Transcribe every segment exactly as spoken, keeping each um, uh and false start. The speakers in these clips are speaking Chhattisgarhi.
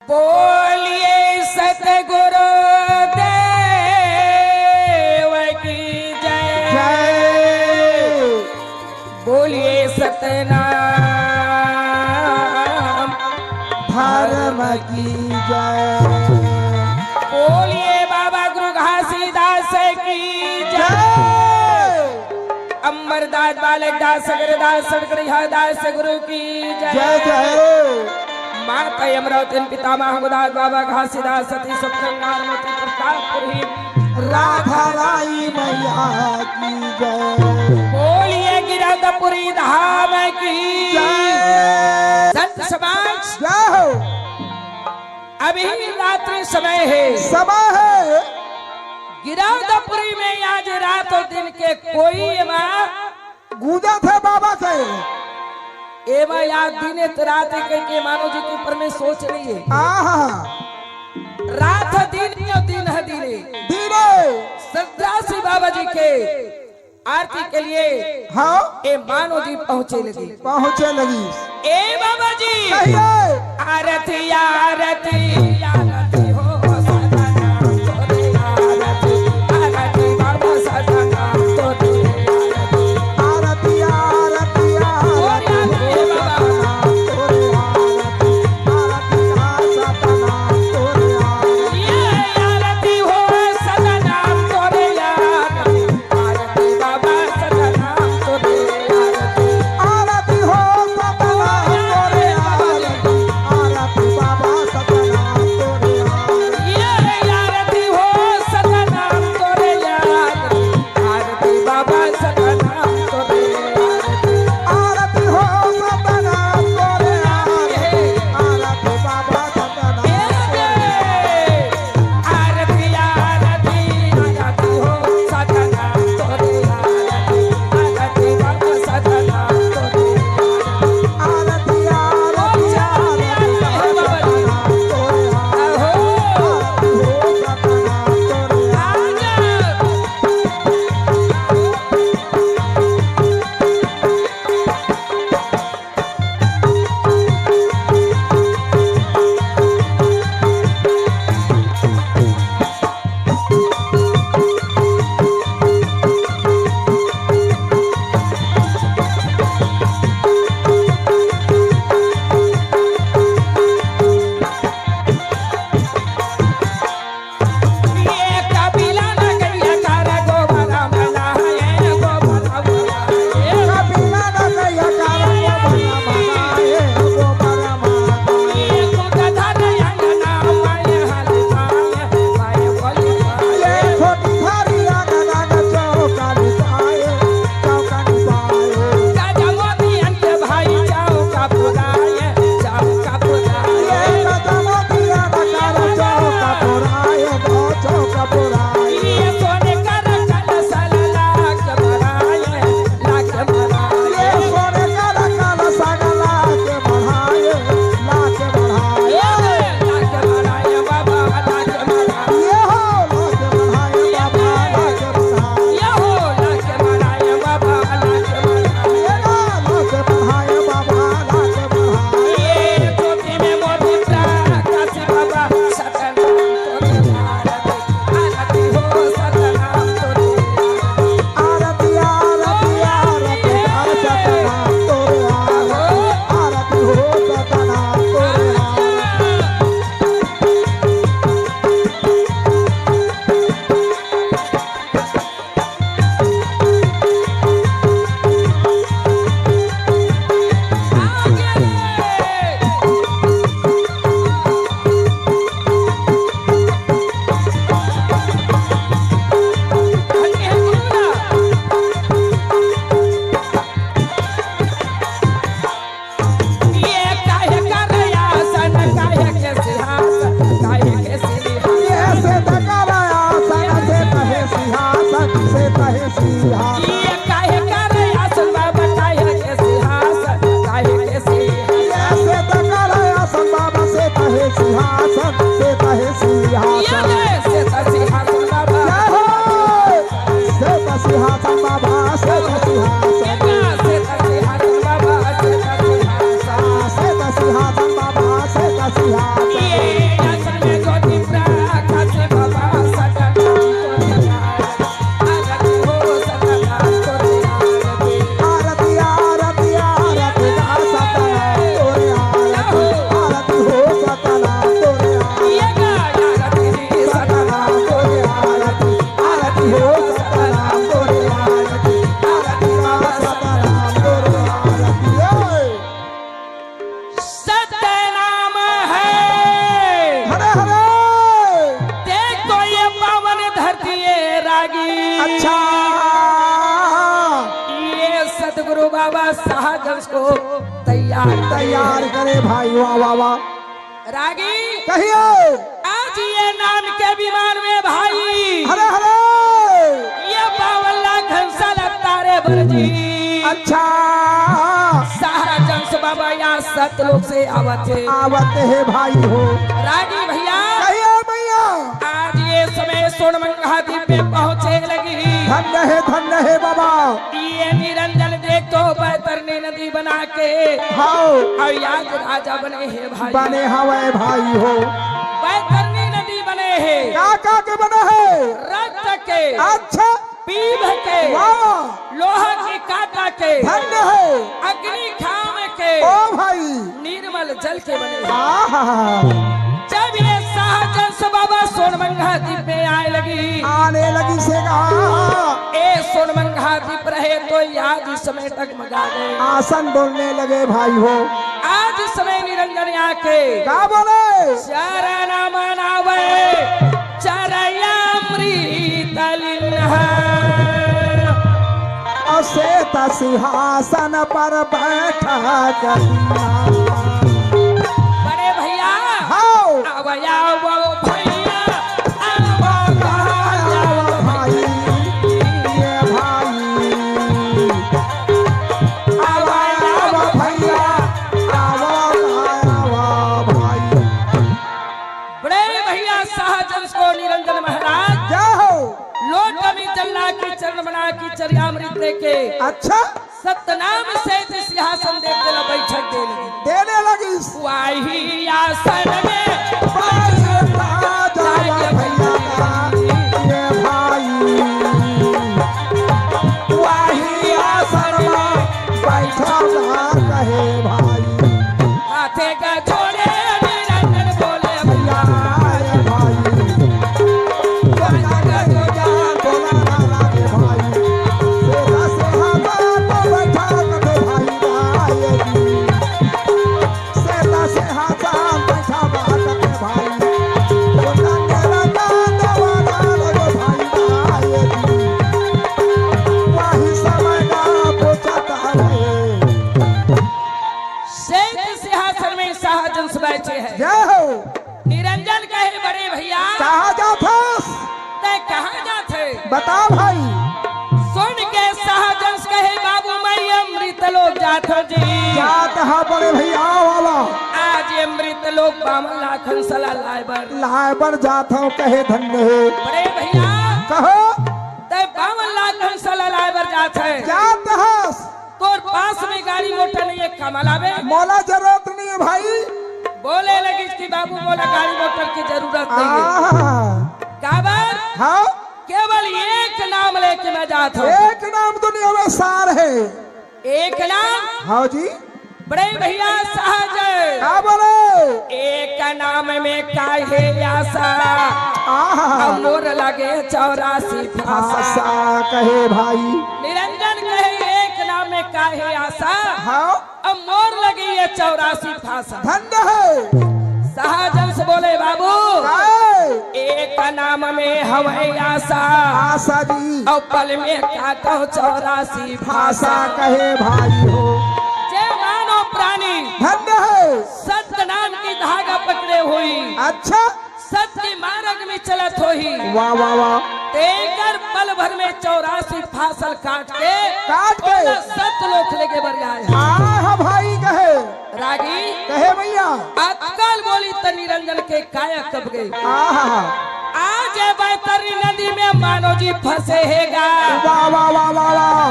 बोलिए सतगुरु देव की जय। जय। बोलिए सतनाम धर्म की जय। बोलिए बाबा गुरु घासीदास की जय। जय। अमरदास, बालक दास, सगरदास, सड़कड़िया दास गुरु की जय। जय जय। माता अमरावती पितामह गुरुदास बाबा घासीदास सती सत्संग मोती प्रतापपुरी। राधा राई मैया की जय। बोलिए गिरौदपुरी धाम की जय। संत समाज, जय हो। अभी रात्रि समय है। समय है। गिरौदपुरी में आज रात और दिन के कोई एमा गूंजत हे बाबा के। एमा या दिन त रात कह के मानो जी के ऊपर में सोच रही है। आहा। रात ह दिन और दिन ह दिने। दिने। श्रद्धा से बाबा जी के आरती के लिए हाँ। ए मानो जी पहुंचे लगी। पहुंचे लगी। ए बाबा जी। कहिए। आरती, आरती, आरती हो सतना तोरे आरती, आरती बाबा सतना तोरे आरती। आरती, आरती, आरती हो सतना तोरे आरती, आरती बाबा सतना तोरे आरती। ये आरती हो सतना तोरे आरती। आरती बाबा सतनाम तोरे आरती। आरती हो सतनाम तोरे आरती। आरती बाबा सतनाम तोरे आरती। ये आरती हो सतनाम तोरे आरती। आरती बाबा सतनाम तोरे आरती। आरती हो सतनाम तोरे आरती। आरती बाबा सतनाम तोरे आरती। आरती, आरती, आरती हो सतनाम तोरे आरती, आरती बाबा सतनाम तोरे आरती। आरती, आरती, आरती हो सतनाम तोरे आरती, आरती हो सतनाम तोरे आरती। अरे! देख तो ये पावन धरती है रागी। अच्छा। ये सतगुरु बाबा शाहजंस को तैयार करे। तैयार करे भाई, वाह, वाह, वाह। रागी। कहिए। आज ये नाम के विमान में भाई। अरे, अरे। ये बावन लाख हंसा लगता रे बरजी। अच्छा। शाहजंस बाबा यहाँ सतलोक से आवत हे। आवत हे भाई हो। रागी भैया। कहिए भैया। आज ये समय सोनमंगहा द्वीप में पहुँचे लगी। धन्य हे, धन्य हे बाबा। ये निरंजन देख तो बैतरनी नदी बना के। हाँ। अउ आज राजा बने हे भाई। बने हवय भाई हो। बैतरनी नदी बने हे। का, का के बने हे? रक्त के। अच्छा। पीभ के, वाह। लोहा के कांटा के, धन्य हे। अग्नि घाम के, ओ भाई। निर्मल जल के बने। आहा। जब ये शाहजंस बाबा सोनमंगहा द्वीप में आए लगी, आने लगी से कहा। ए सोनमंगहा द्वीप रहे तो आज इस समय टगमगा गए। आसन डोलने लगे भाई हो। आज इस समय निरंजन आके का बोले? चरण मनावे। चरयामृत लिन्हा। असेत सिंहासन पर बैठा करिया। बड़े भैया। हाँ। आवा, आवा भैया, आवा, आवा भाई, ये भाई। आवा, आवा भैया, आवा, आवा भाई। बड़े भैया शाहजंस को निरंजन महाराज जय हो। लोट में जल्ला की चरण बना की चरियामृत देके अच्छा। सतनाम सहित सिंहासन देके ला बैठक दे लगी। देने लगी। वाही आसन में बैठा जा भैया ये भाई। वाही आसन में बैठा जा कहे भाई। हाथे का जोड़े निरंजन बोले भैया रे भाई। जोड़ा का जोड़ा बोला ना लागे भाई। सेता से हाथ तो बैठा के भाई आए जी। सेता से हाथ बैठा बात के भाई। जोड़ा के लगा दवा ना लगे भाई आए जी। वही समय का पूछा था रे। सेत सिंहासन में शाहजंस बैठे हैं। जय हो। निरंजन कहे, "बड़े भैया, कहाँ जात हस? तै कहाँ जात है?" बता भाई। सुन के शाहजंस कहे, "बाबू, मैं अमृत लोक जात हूँ जी।" जात हा बड़े भैया वाला। आज अमृत लोक बावन लाख हंसला लाए बर। लाए बर जात हूँ कहे धन्य हे। बड़े भैया। कहो। तै बावन लाख हंसला लाए बर जात है। जात हस। तोर पास में गाड़ी मोटर नहीं है, कमा लाबे। मोला जरूरत नहीं है भाई। बोले लगिस कि बाबू, मोला गाड़ी मोटर की जरूरत नहीं है। आहा। काबर? हाँ। केवल एक नाम लेके मैं जात हूँ। एक नाम दुनिया में सार है। एक नाम? हाँ जी। बड़े भैया सहज। का बोले? एक नाम में काहे आशा, आहा। अब मोर लगे चौरासी भाषा। भाषा कहे भाई। निरंजन कहे, एक नाम में काहे आशा, हाँ। अब मोर लगे ये चौरासी भाषा। धन्य है। सहजन से बोले, "बाबू, काय? एक नाम में हवै आशा।" आशा जी। और पल में काटो चौरासी भाषा। भाषा कहे भाई हो। जे मानव प्राणी धन्य है। सत्य नाम की धागा पकड़े हुई। अच्छा। सत्य मार्ग में चलत होही। वाह, वाह, वाह। तेकर पल भर में चौरासी फांसल काट के काट के। ओला सत्य लोक लेके बर आए। हाँ, हाँ भाई कहे। रागी कहे भैया। अतकाल बोली त निरंजन के काया कब गए। आहा। आज ए बैतरनी नदी में मानो जी फंसे हेगा। वाह, वाह, वाह, वाह, वाह।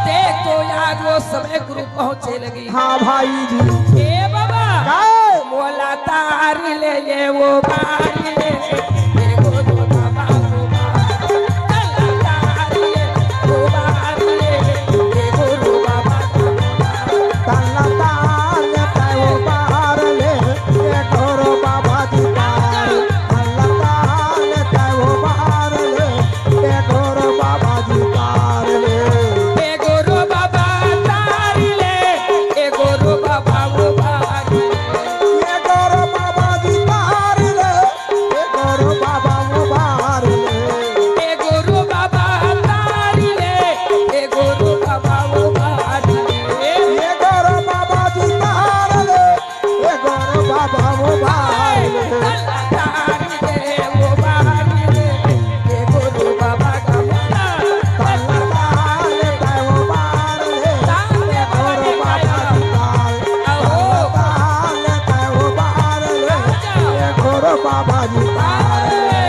देख तो आज वो समय गुरु पहुंचे लगी। हाँ भाई जी। ए बाबा। काय? मोला तार ले ये वो बार ले। ए गुरु बाबा, गुरु बाबा। तार ले वो बार ले। ए गुरु बाबा, गुरु बाबा। तल्ला ताल तय उबार ले, ए ढोर बाबा जी तार। तल्ला ताल तय उबार ले, ए ढोर बाबा जी तार ले। ए गुरु बाबा तार ले, ए गुरु बाबा उबार ले। ए ढोर बाबा जी तार ले, बाबा जी तार ले।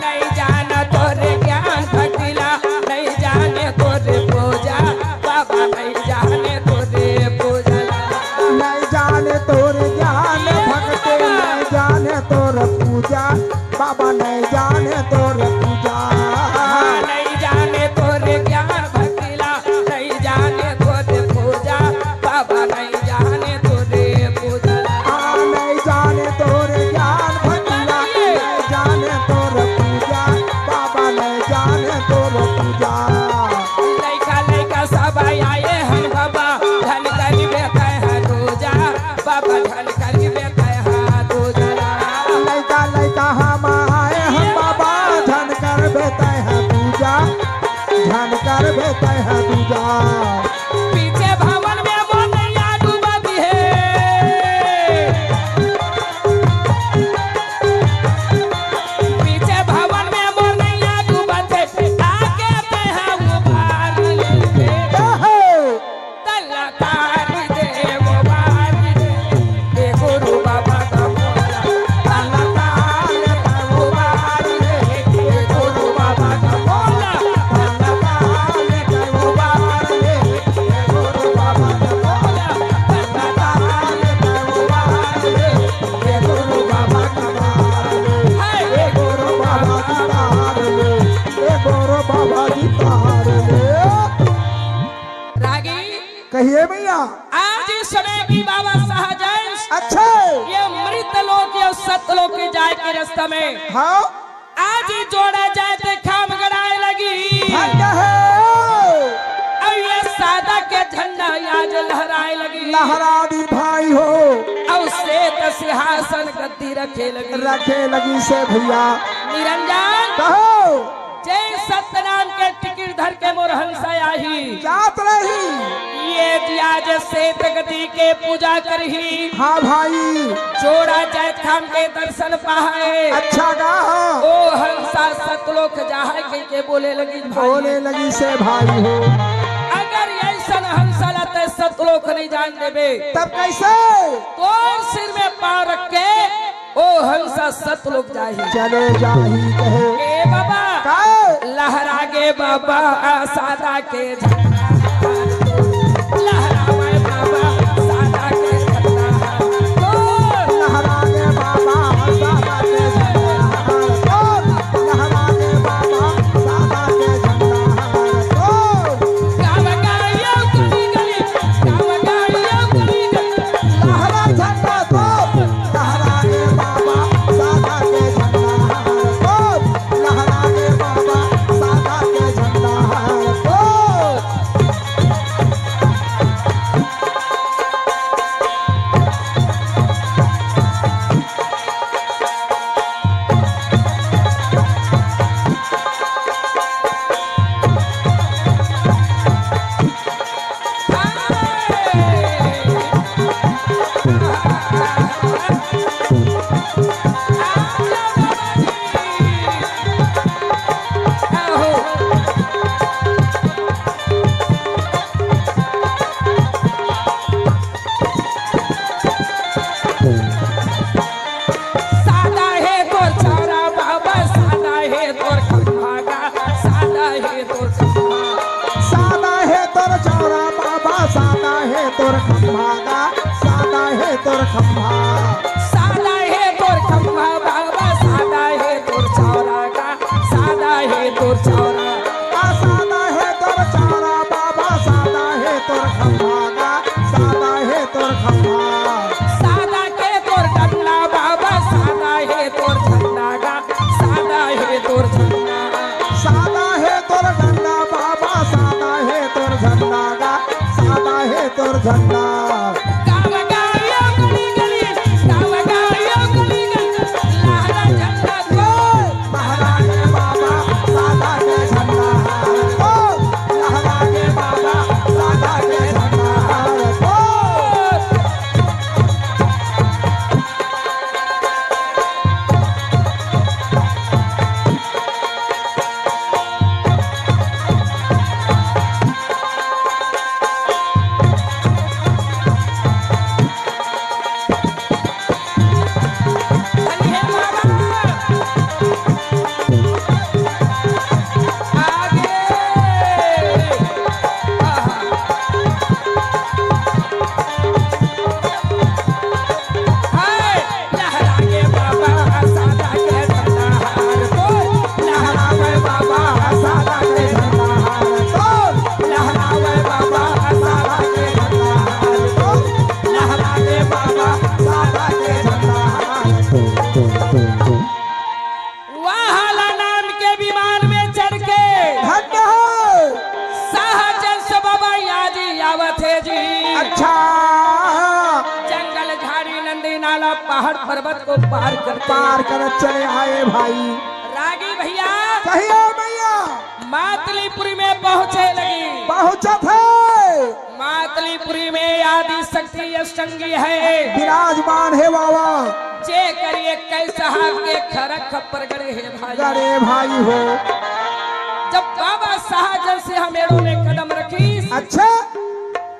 नहीं जाने तोरे ज्ञान भक्ति ला, नहीं जाने तोरे पूजा, बाबा नहीं जाने तोरे पूजा। नहीं जाने तोरे ज्ञान भक्ति, नहीं जाने तोरे पूजा, बाबा नहीं जाने तोरे पूजा। हाँ, नहीं जाने तोरे ज्ञान भक्ति ला, नहीं जाने तोरे पूजा, बाबा नहीं जाने तोरे पूजा। हाँ, नहीं जाने तोरे ज्ञान भक्ति ला, नहीं जाने तोरे पूजा, बाबा नहीं जाने तोरे पूजा। लइका लइका सब आए हन बाबा, झन करिबे तैं ह दूजा, बाबा झन करिबे तैं ह दूजा। लइका लइका हम आए हन बाबा, झन करबे तैं ह दूजा, झन करबे तैं ह दूजा। पीछे भवन में मोर नैया डूबत हे। पीछे भवन में मोर नैया डूबत हे। आगे तैं ह उबार लेबे। तलतारी देव बारी दे, ए गुरु बाबा का बोला। तलतारी देव बारी दे, ए गुरु बाबा का बोला। तलतारी देव बारी दे, ए गुरु बाबा का बोला। तलतारी देव बारी दे, ए गुरु बाबा का बोला। हे ए गुरु बाबा की तार ले, ए गुरु बाबा की तार ले। रागी कहिए भैया। आज इस समय की बाबा सहजन अच्छा। ये मृत लोक या सतलोक के जाए के रास्ता में हाँ। आज ही जोड़ा जाए ते खाम गड़ाए लगी। धन्य है। अब ये सादा के झंडा आज लहराए लगी। लहरा दी भाई हो। अब श्वेत सिंहासन गद्दी रखे लगी। रखे लगी से भैया। निरंजन। कहो। जय सतनाम के टिकट धर के मोर हंसा आही। जात रही। ये दिया जे श्वेत गद्दी के पूजा करही। हाँ भाई। जोड़ा जाए खाम के दर्शन पाए। अच्छा गा। ओ हंसा सतलोक जाए कहि के बोले लगी भाई। बोले लगी से भाई हो। अगर ऐसन हंसा ला ते सतलोक नहीं जान देबे। तब कैसे? तोर सिर में पाँव रख के ओ हंसा सतलोक जाही। चले जाही कहे। ए बाबा। का? लहरा गे बाबा सादा के झंडा। लहरावे बाबा सादा के झंडा। लहरा गे बाबा सादा के झंडा। लहरा गे बाबा सादा के झंडा। गाँव गाँव गली गली, गाँव गाँव गली गली। लहरा झंडा तो लहरा रे बाबा सादा के झंडा हार तो, लहरा रे बाबा सादा के झंडा हार तो। सादा हे तोर चौरा बाबा, सादा हे तोर खंभा गा, सादा हे तोर खंभा। सादा हे तोर चौरा बाबा, सादा हे तोर खंभा गा, सादा हे तोर खंभा। सादा हे तोर खंभा बाबा, सादा हे तोर चौरा गा, सादा हे तोर चौरा। आ सादा हे तोर चौरा बाबा, सादा हे तोर खंभा गा, सादा हे तोर खंभा। सादा के तोर डंडा बाबा, सादा हे तोर झंडा गा, सादा हे तोर झंडा। सादा हे तोर अच्छा। जंगल, झाड़ी, नदी, नाला, पहाड़, पर्वत को पार करते पार करत चले आए भाई। रागी भैया, कहियो मैया। मातलीपुरी में पहुंचे लगी। पहुंचत हे। मातलीपुरी में आदि शक्ति अष्टंगी है। विराजमान हे बाबा। जे करिए कैसा हाथ के खरक खप्पर गड़े हे भाई। गड़े भाई हो। जब बाबा शाहजन से हमेड़ों में कदम रखी, अच्छा।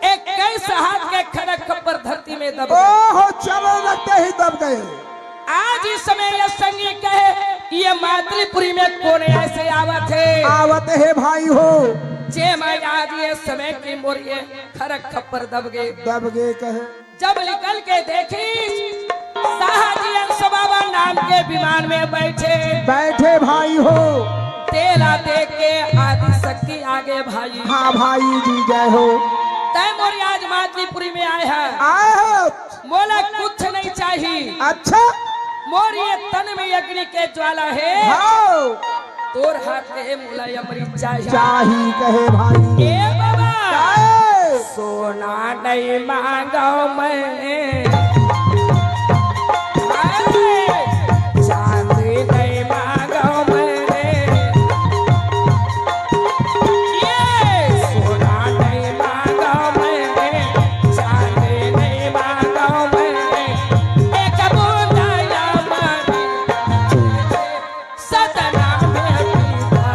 इक्कीस हाथ के खड़क खप्पर धरती में दब गए। ओहो, चलो, लगते ही दब गए। आज इस समय ये संगी कहे कि ये मातलीपुरी में कौन ऐसे आवत हे? आवत हे भाई हो। जे मैं आज ये समय की मोर ये खड़क खप्पर दब गए। दब गए कहे। जब निकल के देखी, शाहजी अंश बाबा नाम के विमान में बैठे। बैठे भाई हो। तेला देख के आदि शक्ति आगे भाई। हाँ भाई जी, जय हो। तय मोरी आज मातलीपुरी में आए हैं। आए हो। मोला कुछ नहीं चाहिए। अच्छा। मोर ये तन में अग्नि के ज्वाला है। हाँ। तोर हाथ के मोला अमृत चाही। चाही कहे भाई। ए बाबा। काहे? सोना नहीं मांगो मैं। अरे, चांदी नहीं मांगो मैं। ये सोना नहीं मांगो मैं, चांदी नहीं मांगो मैं। एक बूंदा या मांगी। सतना में पीता,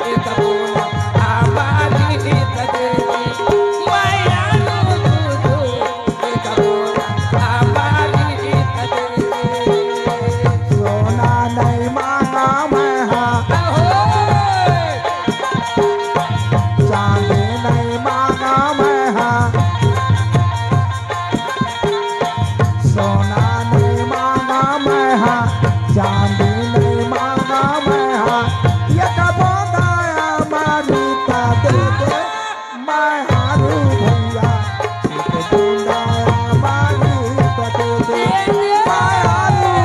एक बूंदा हमारी रीत दे दी। माया रू दू दू, एक बूंदा हमारी रीत दे दी। सोना नहीं मांगा मैं हाँ। अहो! चांदी नहीं मांगा मैं हाँ। सोना नहीं मांगा मैं हाँ, चांदी नहीं मांगा मैं हाँ, ये कबो दाया मानी का दे दे, मैं हारू भैया, एक बूंदा मानी का दे दे, मैं हारू भैया।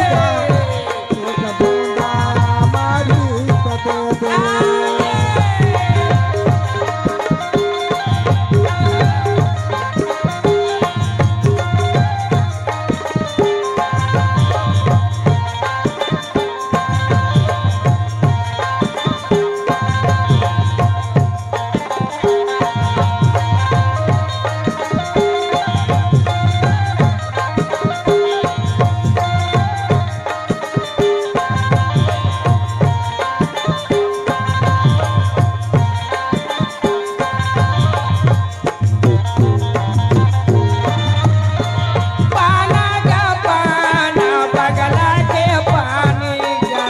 पाना का पाना, बगला के पानी का।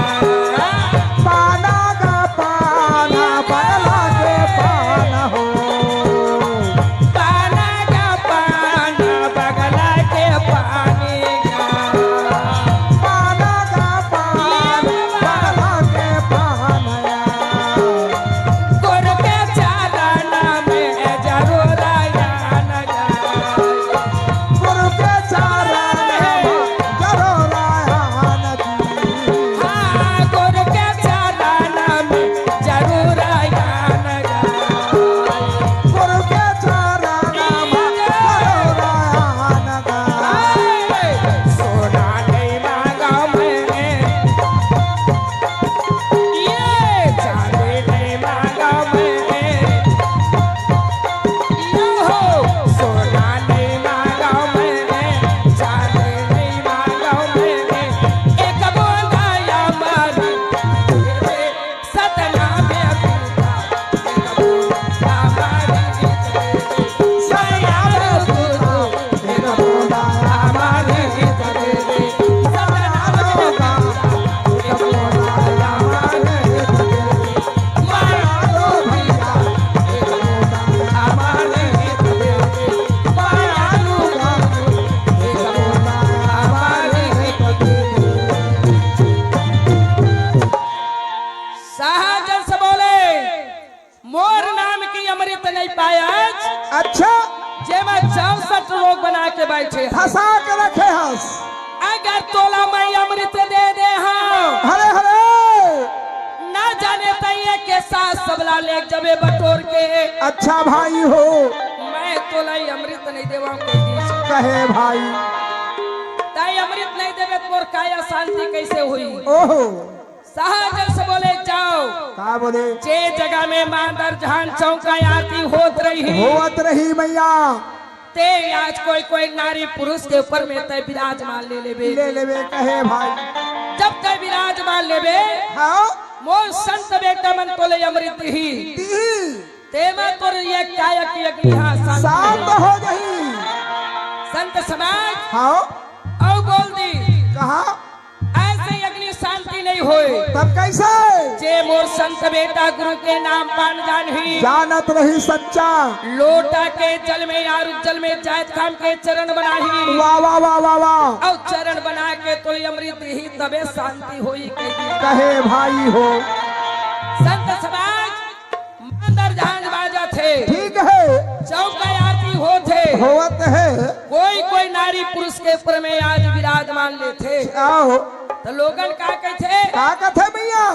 पाना का पाना, बगला के पाना हो। पाना का पाना, बगला के पानी का। पाना का पाना, बगला के पाना। गुरु के चरण में जरूर आना जाए। गुरु के चरण में जरूर आना जाए। हाँ, गुरु के चरण में जरूर आना जाए। गुरु के चरण में जरूर आना जाए। सोना नहीं मांगा मैं, ये चांदी नहीं मांगा मैं, यो हो, सोना नहीं मांगा मैं, चांदी नहीं मांगा मैं, एक बूंदा या मारी, सतना में पीता, एक बूंदा मारी, सैया रे तू तो शाहजन से बोले, मोर नाम की अमृत नहीं पायस। अच्छा। जे मैं चौसठ रोग बना के बैठे हँव। फंसा के रखे हस। अगर तोला मैं अमृत दे दे हँव। हरे हरे। ना जाने तैं ये के साथ सबला लेग जबे बटोर के। अच्छा भाई हो। मैं तोला ये अमृत नहीं देवा कहि दिस। कहे भाई। तैं अमृत नहीं देबे त मोर काया शांति कैसे हुई? ओहो। सहज से बोले जाओ। का बोले? जे जगह में मांदर जहान चौका आरती होत रही। होत रही मैया। ते आज कोई कोई नारी पुरुष के ऊपर में तैं विराजमान ले लेबे। ले लेबे कहे भाई। जब तैं विराजमान लेबे। हाँ। मोर संत बेटा मन तोले अमृत ही। दी। तेमा तोर ये काया की अग्नि हा शांत शांत हो जाही। संत समाज हाँ। अउ बोल दी। कहा? ऐसे अग्नि शांति नहीं होए। तब कैसे? जे मोर संत बेटा गुरु के नाम पान जानही। जानत रही सच्चा। लोटा के जल में यार जल में जायत खाम के चरण बनाही। वाह, वाह, वाह, वाह, वाह। अउ चरण बना के तोले अमृत ही तबे शांति होई कही। कहे भाई हो। संत समाज मांदर झांझ बाजत हे। ठीक है। चौका आरती होत हे। होवत हे। कोई कोई नारी पुरुष के ऊपर में आज विराजमान लेथे। आओ। त लोगन का कथे? का कथे भैया?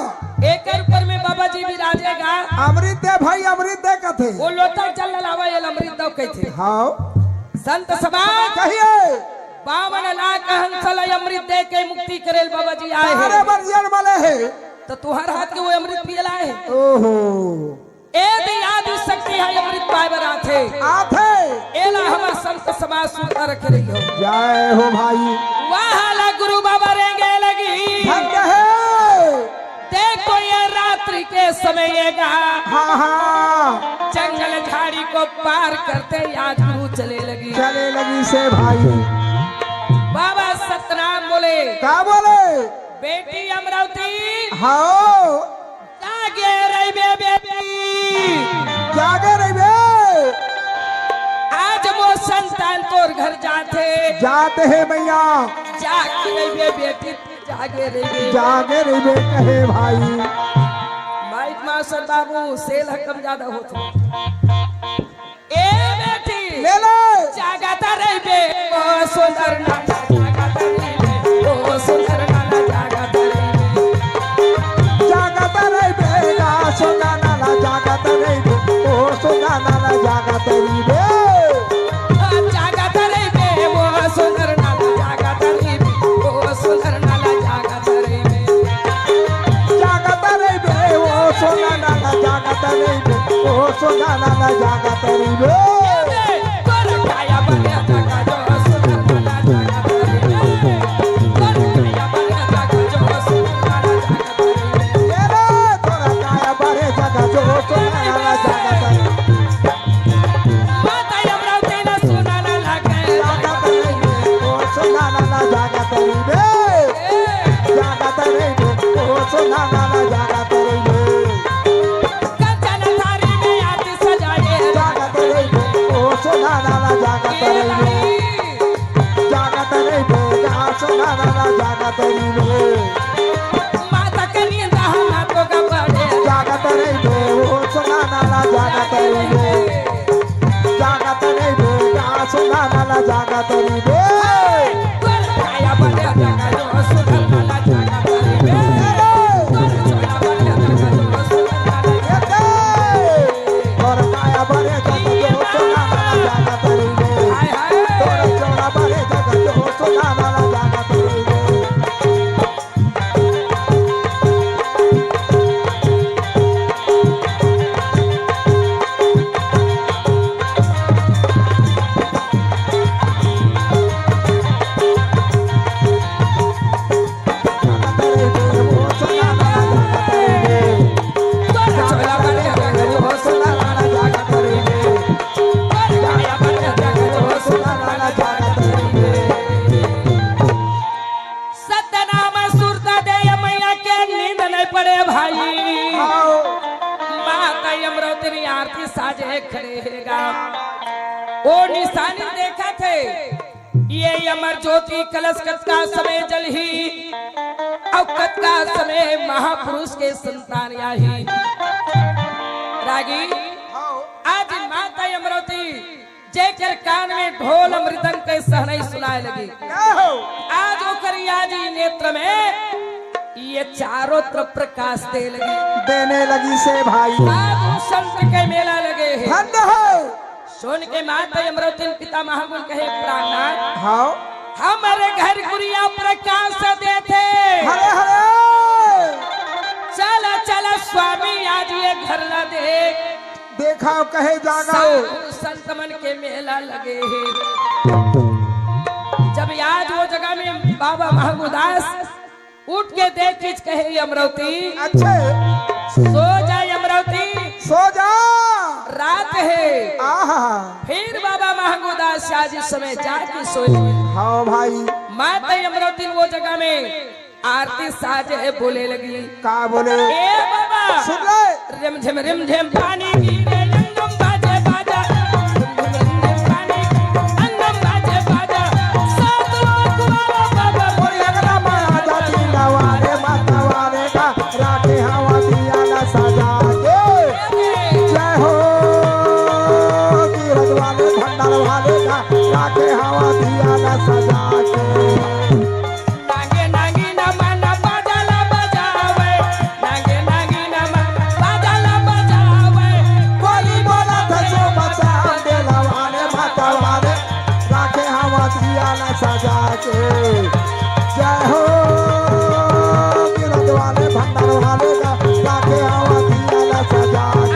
एकर ऊपर में बाबा जी विराजेगा। अमृत दे भाई, अमृत दे कथे। वो लोटा जल लावा, ये अमृत दो कथे। हाँ। संत समाज कहिए। बावन लाख हंस ल अमृत दे के मुक्ति करेल बाबा जी आए हे। अरे बरजियन मले हे। त तुहर हाथ के वो अमृत पियला हे। ओहो। ए दी आदि शक्ति हे अमृत पाए बर आथे। आथे। एला हमर संत समाज सुनता रखे रही हो। जय हो भाई। वहाँ ला गुरु बाबा रेंगे लगी। धन्य हे। देखो ये रात्रि के समय ये गा। हाँ, हाँ। जंगल झाड़ी को पार करते आज गुरु चले लगी। चले लगी से भाई। बाबा सतनाम बोले। का बोले? बेटी अमरावती। हाँ। जागे रहिबे बेटी। जागे रहिबे। आज मोर संतान तोर घर जाथे। जात हे मैया। जागे रहिबे बेटी, जागे रहिबे। जागे रहिबे कहे भाई। माइक मास्टर बाबू, सेल ह कम ज्यादा होत हे। ए बेटी। ले ले। जागत रहिबे, ओ सुंदर नाना, जागत रहिबे, ओ सुंदर नाना, जागत रहिबे। जागत रहिबे, गा सुंदर नाना, जागत रहिबे, ओ सुंदर नाना, जागत रहिबे। आ, जागत रहिबे, ओ सुंदर नाना, जागत रहिबे, ओ सुंदर नाना, जागत रहिबे। जागत रहिबे, ओ सोना नाना, जागत रहिबे, ओ सोना नाना, जागत रहिबे। तोर काया बने जगा जो सुंदर नाना, जागत रहिबे। तोर काया बने जगा जो सुंदर नाना, जागत रहिबे। ए रे, तोर काया बने जगा जो सोना नाना, जागत रहिबे। माता अमरावती ना सुना ना लागे। जागत रहिबे, ओ सोना नाना, जागत रहिबे। जागत रहिबे, ओ सोना नाना, जागत रहिबे। कंचन थारी में आरती सजाए। जागत रहिबे, ओ सोना नाना, जागत रहिबे। जागत रहिबे, गा सोना नाना, जागत रहिबे। माता के नींद हम तो गबड़े। जागत रहिबे, ओ सोना नाना, जागत रहिबे। जागत रहिबे, गा सोना नाना, जागत रहिबे। तोर काया बने जगा जो सुंदर नाना, जागत रहिबे। तोर काया बने जगा जो सुंदर नाना, जागत रहिबे। तोर काया बने जगा जो सोना नाना, जागत रहिबे। हाय, हाय। तोर चोला बने जगा जो सोना नाना, जागत रहिबे। सतनाम सुरता दे ये मैया के नींद नहीं पड़े भाई। आओ। माता अमरावती आरती साजे खड़े हे गा। ओ निशानी देखत हे। ये अमर ज्योति कलश कतका समय जलही, अउ कतका समय महापुरुष के संतान आही। रागी, आओ। आज माता अमरावती जेकर कान में ढोल मृदंग के सहनाई सुनाए लगी। क्या हो? आज ओकर याजी नेत्र में ये चारों तरफ प्रकाश दे लगी। देने लगी से भाई। साधु संत के मेला लगे हे। धन्य हो। जोन के माता अमरौतिन पिता महागुण कहे प्राणनाथ। हाँ। हमर घर कुरिया प्रकाश देथे। हरे हरे। चल चल स्वामी आज ये घर ला देख। देखा कहे जागा। साधु संत मन के मेला लगे हे। जब आज वो जगह में बाबा महागुदास उठ के देख के कहे, "अमरौती।" अच्छे। "सो जा अमरौती।" सो जा। रात हे। आहा। फिर बाबा महागुदास आज इस समय जाके सोए। हाँ भाई। माता अमरौती वो जगह में आरती साजे बोले लगी। का बोले? ए बाबा। सुन ले। रिमझिम रिमझिम पानी गिरे, अंगम बाजे बाजा। रिमझिम रिमझिम पानी, अंगम बाजे बाजा। सात लोक वाला बाबा। बोल अंगना माया जाती नवारे, माता वाले का राखे हवा दिया ना सजा के। जय हो तीरथ वाले भंडार वाले का राखे हवा दिया ना सजा के। नागे नागिन मन बाजा ला बजावे, नागे नागिन मन बाजा ला बजावे। बोली बोला था जो बचा बेला वाले माता वाले, राखे हवा दिया ला सजा के। जय हो तीरथ वाले भंडार वाले का, राखे हवा दिया ला सजा के।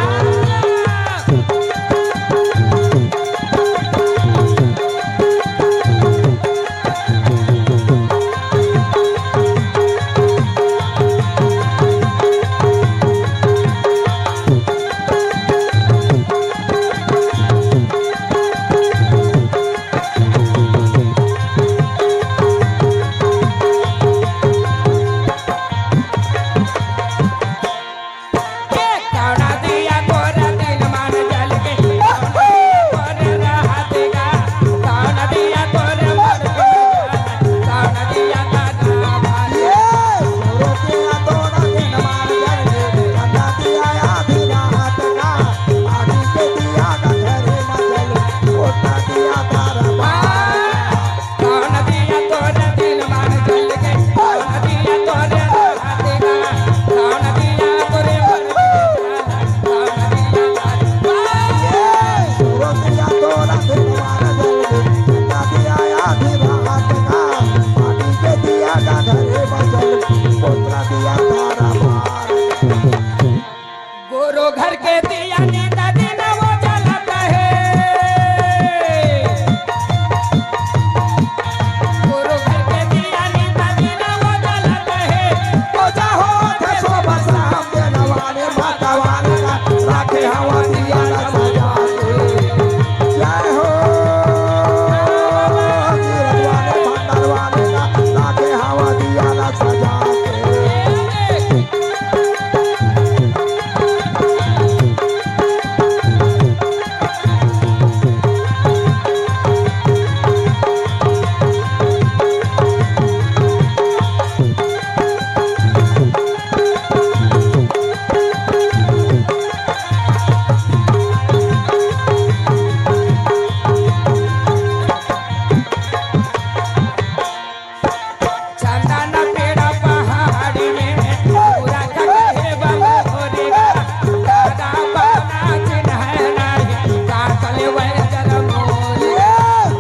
गुरु घर के दिया नींद दिन वो जलत हे। गुरु घर के दिया नींद दिन वो जलत हे। पूजा होत हे सुबह शाम, देने वाले माता वाले का, राखे हवा दिया ना सजा के। जय हो, तीरथ वाले, भंडार वाले का, राखे हवा दिया ना सजा के। चंदन पेड़ पहाड़ी में, पूरा कहे बबोरी ना, दादा बना चिन्ह नहीं, काटल वह जल मोरी।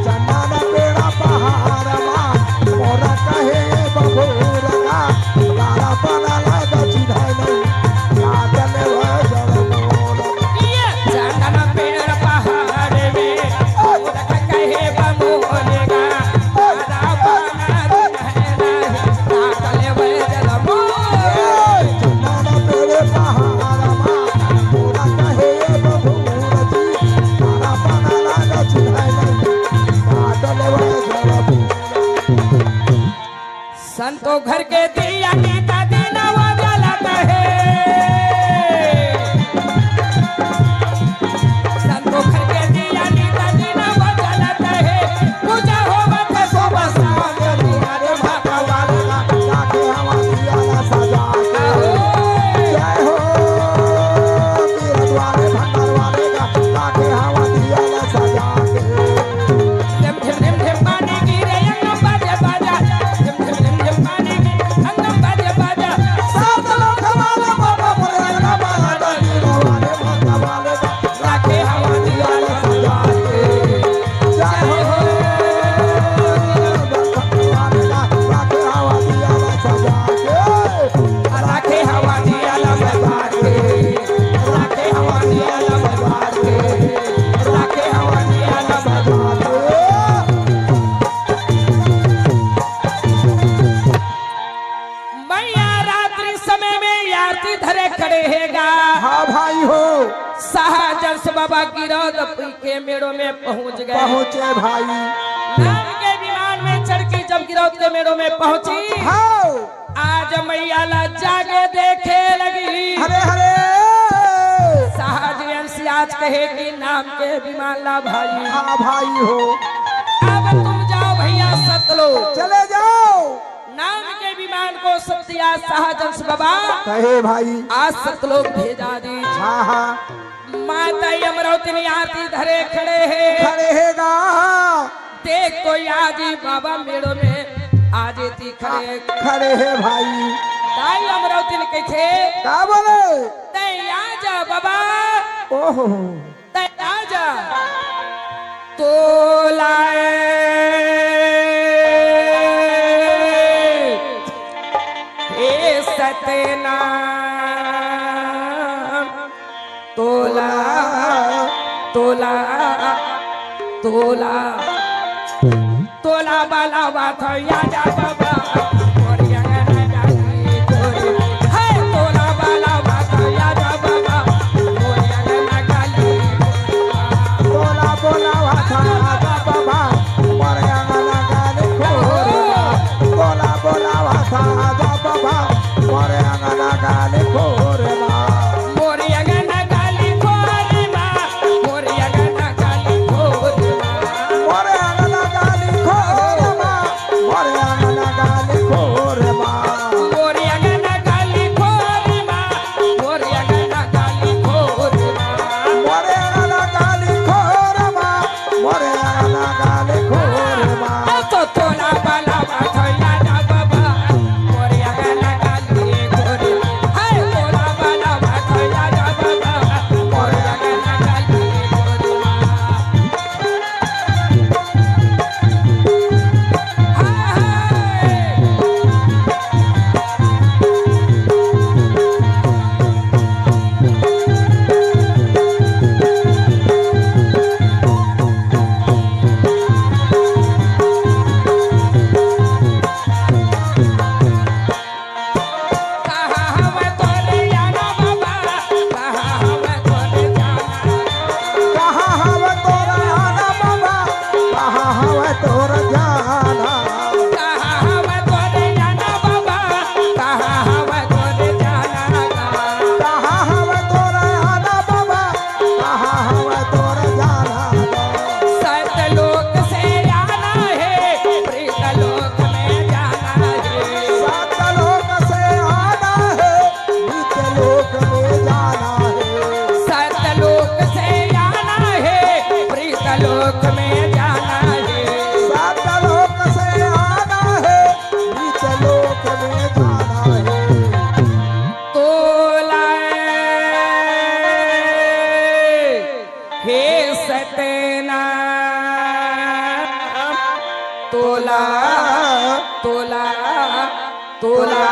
चंदन पेड़ पहाड़ मा, मोरा कहे बबोरी ना, दादा बना लगा चिन्ह नहीं, काटल वह जल मोरी। चंदन पेड़ पहाड़ में, पूरा कहे बबोरी ना, दादा बना संतो घर के दिया नींद दिन वो जलत हे। संतो घर के दिया नींद दिन वो जलत हे। पूजा होवत हे सुबह शाम, अरे भगवान का, लागे हवा दिया ना सजा के। जय हो, तीरथ वाले, भंडार वाले का, लागे हवा दिया ना सजा के। झिम झिम झिम झिम पानी गिरे, अंगम बाजे बाजा। झिम झिम झिम झिम पानी गिरे, अंगम जस बाबा गिरौद के मेड़ो में पहुंच गए। पहुंचे भाई। नाम के विमान में चढ़ के जब गिरौद के मेड़ो में पहुंची, हाँ। आज मैया ला जागे देखे लगी। हरे हरे। सहज अंश आज कहे कि नाम के विमान ला भाई। हाँ भाई हो। अब तुम जाओ भैया सतलोक। चले जाओ। नाम के विमान को सत्या सहज अंश बाबा कहे भाई। आज सतलोक भेजा दी। हाँ हाँ। माता अमरौतिन आरती धरे खड़े हे। खड़े हे गा। देख तो आजी बाबा मेड़ो में आजी ती खड़े। खड़े हे भाई। दाई अमरौतिन कथे। का बोले? तैं आजा बाबा। ओहो। तैं आजा। तोला हे सतनाम। तोला, तोला, तोला, तोला बाला बाथया जा बाबा, मोर अंगना गाली गोरी। हे तोला बाला बाथया जा बाबा, मोर अंगना गाली गोरी। तोला बोला बाथया जा बाबा, मोर अंगना गाली गोरी। तोला बोला बाथया जा बाबा, मोर अंगना गाली गोरी। मोर अंगना गाली खोर मा, मोर अंगना गाली खोर मा। मोर अंगना गाली खोर मा, मोर अंगना गाली खोर मा। मोर अंगना गाली खोर मा, मोर अंगना गाली खोर मा। मोर अंगना गाली खोर मा, मोर अंगना गाली खोर मा। तो तोला बाला बाथया जा बाबा, मोर अंगना गाली खोर। हाय तोला बाला बाथया जा बाबा, मोर अंगना गाली खोर। हाय, हाय। कहाँ हवय तोर आना बाबा, कहाँ हवय तोर जाना? कहाँ हवय तोर आना बाबा, कहाँ हवय तोर जाना? कहाँ हवय तोर आना बाबा, कहाँ हवय तोर जाना? सतलोक से आना हे, प्रीतलोक में जाना हे। सतलोक से आना हे, प्रीतलोक में जाना हे। सतलोक से आना हे, प्रीतलोक में जाना हे। सतलोक से आना हे, प्रीतलोक में जाना हे। तोला हे सतना, तोला, तोला, तोला,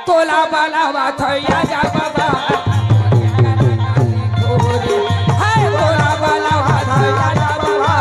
तोला बाला बाथया जा बाबा। हाय तोला बाला बाथया जा बाबा।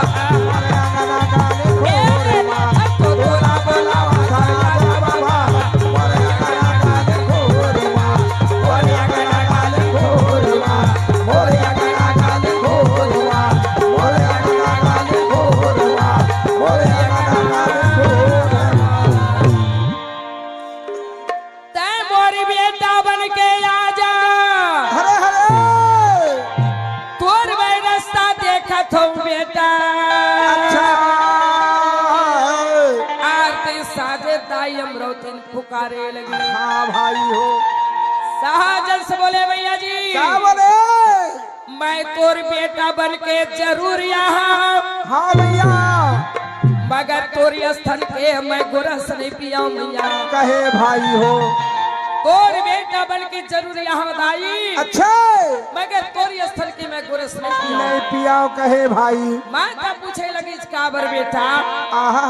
तैं मोर बेटा बन के आ जा। हरे हरे। तोर मैं रस्ता देखत हूँ बेटा। अच्छा। आरती साजे दाई अमरौतिन पुकारे लगी। हाँ भाई हो। सहज अंश बोले मैया जी। का बोले? मैं तोर बेटा बन के जरूर यहाँ। हाँ भैया। मगर तोर स्तन के मैं गोरस नहीं पियाऊं मैया। कहे भाई हो। तोर बेटा बन के जरूर यहाँ दाई। अच्छा। मगर तोर स्तन के मैं गोरस नहीं पियाऊं। नहीं पियाऊं कहे भाई। माता पूछे लगी, "काबर बेटा?" आहा।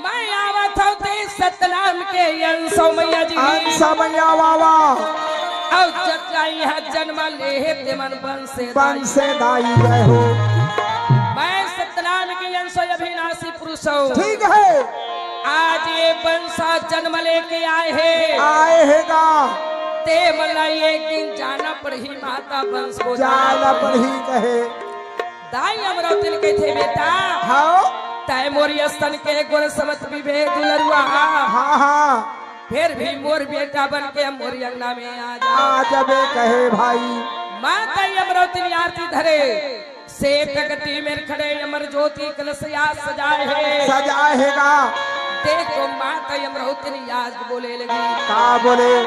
मैं आवत हूँ ते सतनाम के अंशो मैया जी। अंशो मैया बाबा। अउ जतका यहाँ जन्म ले हे ते मन बंसे दाई। बंसे दाई जय हो। मैं सतनाम के अंशो अविनाशी पुरुष हूँ। ठीक है। आज ये बंसा जन्म लेके आए हे। आए हे गा। ते मन ला एक दिन जाना पड़ही माता बंस को जाना पड़ही कहे। दाई अमरौतिन कहिथे, "बेटा, हाव। तय मोरी असन के गुण समत बिबे दुलरुआ। हाँ, हाँ। फिर भी मोर बेटा बन के मोरी अंगना में आ जा।" आ जाबे कहे भाई। माता अमरौतिन आरती धरे, सेत गद्दी में खड़े अमर ज्योति कलश आज सजाए हे। सजाए हे गा। देख तो माता अमरौतिन आज बोले लगी। का बोले?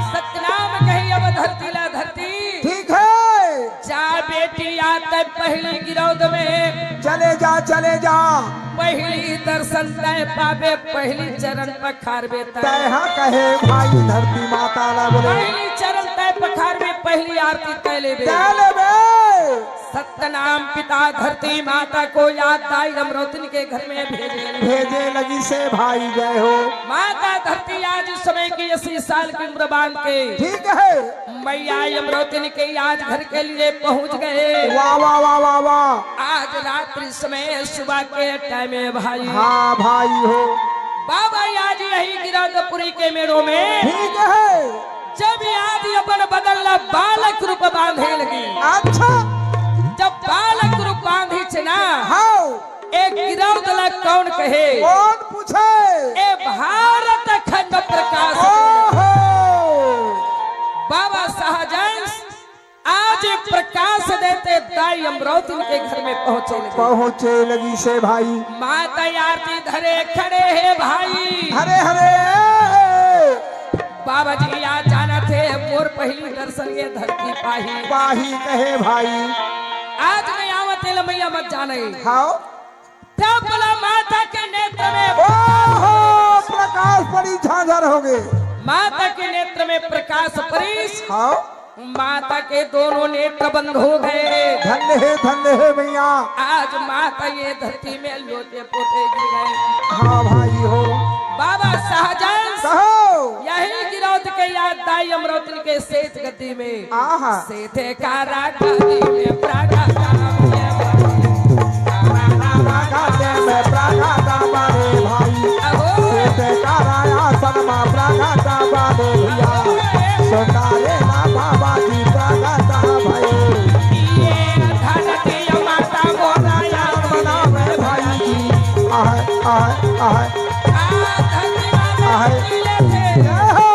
सतनाम कही अब धरती ला धरती। ठीक है। जा बेटी, आ तय पहली गिरौद में। चले जा, चले जा। पहली दर्शन तय पाबे, पहली चरण पखारबे तय। तय हाँ कहे भाई धरती माता ला बोले। पहली चरण तय पखारबे, पहली आरती तय लेबे। तय लेबे। सतनाम पिता धरती माता को याद दाई अमरौतिन के घर में भेजे। भेजे लगी से भाई जय हो। माता धरती आज इस समय की अस्सी साल की उम्र बांध के। ठीक है। मैया अमरौतिन के आज घर के लिए पहुंच गए। वाह, वाह, वाह, वाह, वाह। आज रात्रि समय सुबह के टाइम है भाई। हाँ भाई हो। बाबा आज यही गिरौदपुरी के मेड़ों में ठीक है। जब आज अपन बदन ला बालक रूप बांधे लगी। अच्छा। जब बालक रूप बांधी च ना, हाँ। ए गिरौद ला कौन कहे? कौन पूछे? ए भारत खंड प्रकाश। ओहो। बाबा सहजंस आज प्रकाश देते दाई अमरौतिन के घर में पहुंचे लगी। पहुंचे लगी से भाई। माता आरती धरे खड़े हे भाई। हरे हरे। बाबा जी आज जानत हे मोर पहली दर्शन ये धरती पाही। पाही कहे भाई। आज मैं आवत हे ल मैया मत जाने। हाव। तब बोला माता के नेत्र में ओहो, प्रकाश पड़ी झांझर होगे। माता के नेत्र में प्रकाश पड़ी। हाव। माता के दोनों नेत्र बंद हो गए। धन्य हे, धन्य हे मैया। आज माता ये धरती में लोटे पोटे गिर गए। हाँ भाई हो। बाबा सहजंस कहो। यही गिरौद के याद दाई अमरौतिन के सेत गद्दी में। आहा। सेत कारा गद्दी में प्रगटा भये। प्रगटा में प्रगटा बारे भाई। अहो। सेत कारा आसन में प्रगटा बारे भैया। सुंदरे ना बाबा जी प्रगटा भये। ये धरती माता मोरा याद बनावे भाई जी। आह, आह, आह। आ धरती माता आह। जय हो।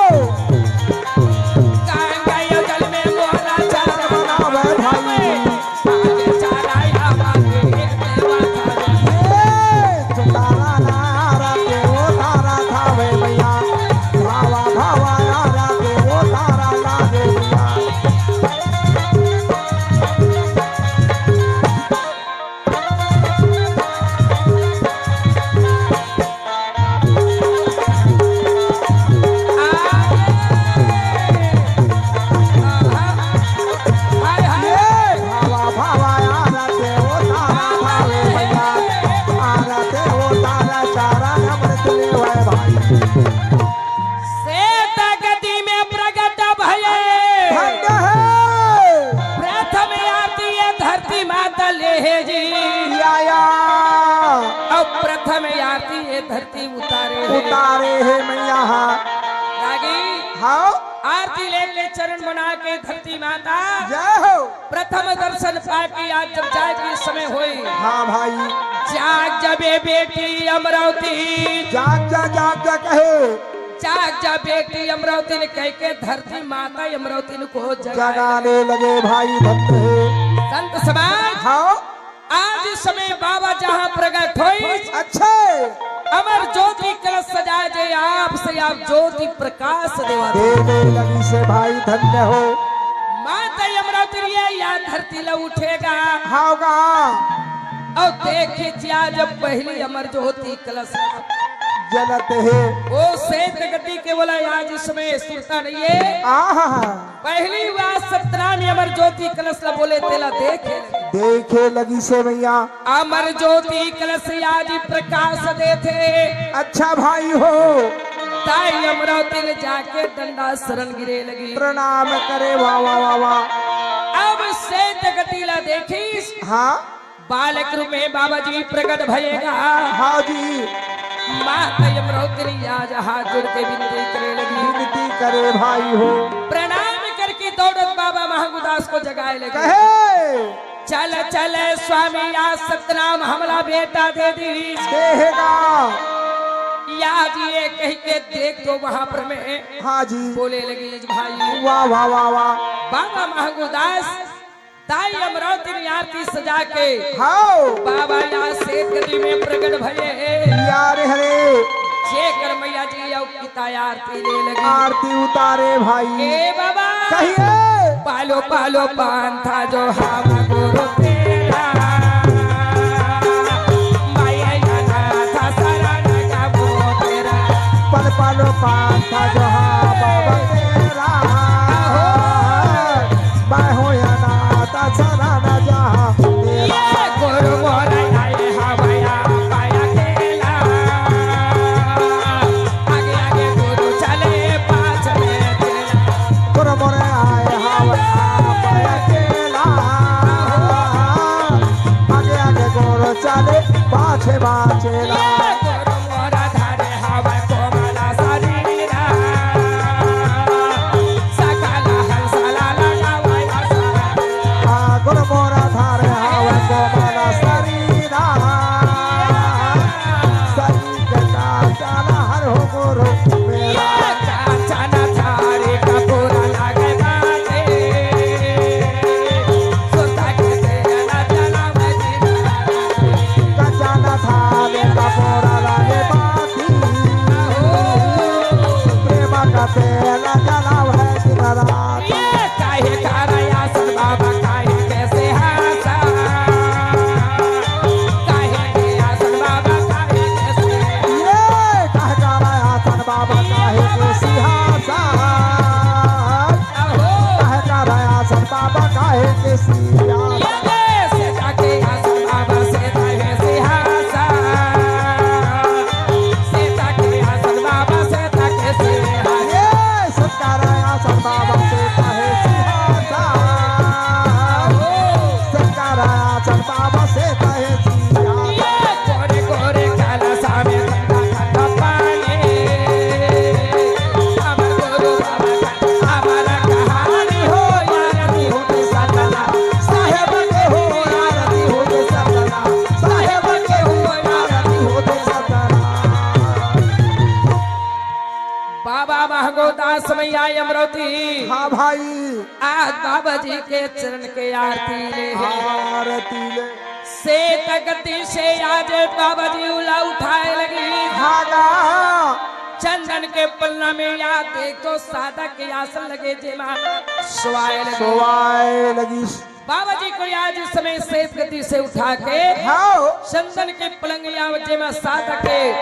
सेत गद्दी में प्रगट भये। धन्य हे। प्रथम आरती ये धरती माता ले हे जी। या, या। अब प्रथम आरती ये धरती उतारे हे। उतारे हे मैया। रागी। हाँ। आरती लेके चरण बना के धरती माता। जय हो। प्रथम दर्शन पाके आज जब जाए के समय होई। हाँ भाई। जाग जबे बेटी अमरौती। जाग जा, जाग जा कहे। जाग जा बेटी अमरौती ने कह के धरती माता अमरौती ने को जगाए जगाने लगे भाई भक्त हे। संत समाज। हाँ। आज इस समय बाबा जहाँ प्रगट होई। अच्छे। अमर ज्योति कलश सजाए जे आप से आप ज्योति प्रकाश देवा दे। देवे लगी से भाई धन्य हो। माता अमरौती या धरती ला उठेगा। हावगा। और देखिए जी, आज पहली अमर ज्योति कलश जलत हे। ओ सेत गद्दी के बोला, आज इसमें सुरता नहीं है। आहा। पहली बार सतनाम अमर ज्योति कलश ला बोले, तेला देखे। देखे लगी से भैया। अमर ज्योति कलश आज प्रकाश देथे। अच्छा भाई हो। ताई अमरौती ले जाके डंडा शरण गिरे लगी। प्रणाम करे, वाह, वाह, वाह, वाह। अब सेत गद्दी ला देखिस। हाँ। बालक रूप में बाबा जी प्रगट भएगा। हाँ जी। माता अमरौतिन आज हाथ जोड़ के विनती करे लगी। विनती करे भाई हो। प्रणाम करके दौड़त बाबा महंगूदास को जगाए लगी। कहे, "चल चल स्वामी, आज सतनाम हमला बेटा दे दी।" देहेगा। या जी, ये कह के देख तो वहां पर में हाँ जी। बोले लगी भाई। वाह, वाह, वाह, वाह। बाबा महंगूदास दाई अमरौतिन आरती सजा के हाओ। बाबा या सेठ गद्दी में प्रगट भये। यार हरे। जेकर मैया जी अउ किता आरती ले लगी। आरती उतारे भाई। ए बाबा। कहिए। पालो पालो पांथा जो हम गुरु तेरा। माया या नाथ शरण का वो तेरा। पल पल पांथा जो हम बाबा तेरा। आहो। मैं होय अनाथ शरण जहाँ तेरा। ये गुरु मोर आए हवया पाया केला। आगे आगे गुरु चले पाछ में चेला। गुरु मोर आए हवया पाया केला। आगे आगे गुरु चले पाछे बाचेला। ये गुरु मोर धारे हवय कोमल शरीरा। सकल हंसला लगावय असरा। आ, गुरु मोर धारे हवय कोमल शरीरा। सही के काटल हर हो गुरु मेरा। ये कांचन थारी कपूर लागे बाटे। सुता के तेल जलावय दिन रात। कांचन थारी कपूर लागे बाटे। प्रेम का तेल जलावय दिन रात। ये काहे का रहे आसन बाबा, काहे के सिंहासन? काहे के आसन बाबा, काहे के सिंहासन? ये काहे का रहे आसन बाबा, काहे के सिंहासन? अहो। काहे का रहे आसन बाबा, काहे के सिंहासन? ये दे से जाके आसन बाबा से रहे सिंहासन। सीता के आसन बाबा सीता के सिंहासन। ये सतका रहे आसन बाबा सीता है सिंहासन। सतका रहे आसन बाबा सीता है सिंहासन। ये गोरे गोरे कलसा में ठंडा ठंडा पानी। हमर गुरु बाबा का हमारा कहानी हो, आरती होते सतना साहेब के हो, आरती होते सतना साहेब के हो, आरती होते सतना। बाबा महंगो दास मैया अमरौती। हाँ भाई। आज बाबा जी के चरण के आरती ले है। आरती ले। सेठ गद्दी से आज बाबा जी उला उठाए लगी। हाँ गा। चंदन के पलंग में या देख तो सादा के आसन लगे जेमा सोवाए लगी। सोवाए लगी। बाबा जी को आज इस समय सेठ गद्दी से उठा के हाँ। चंदन के पलंग या जेमा सादा के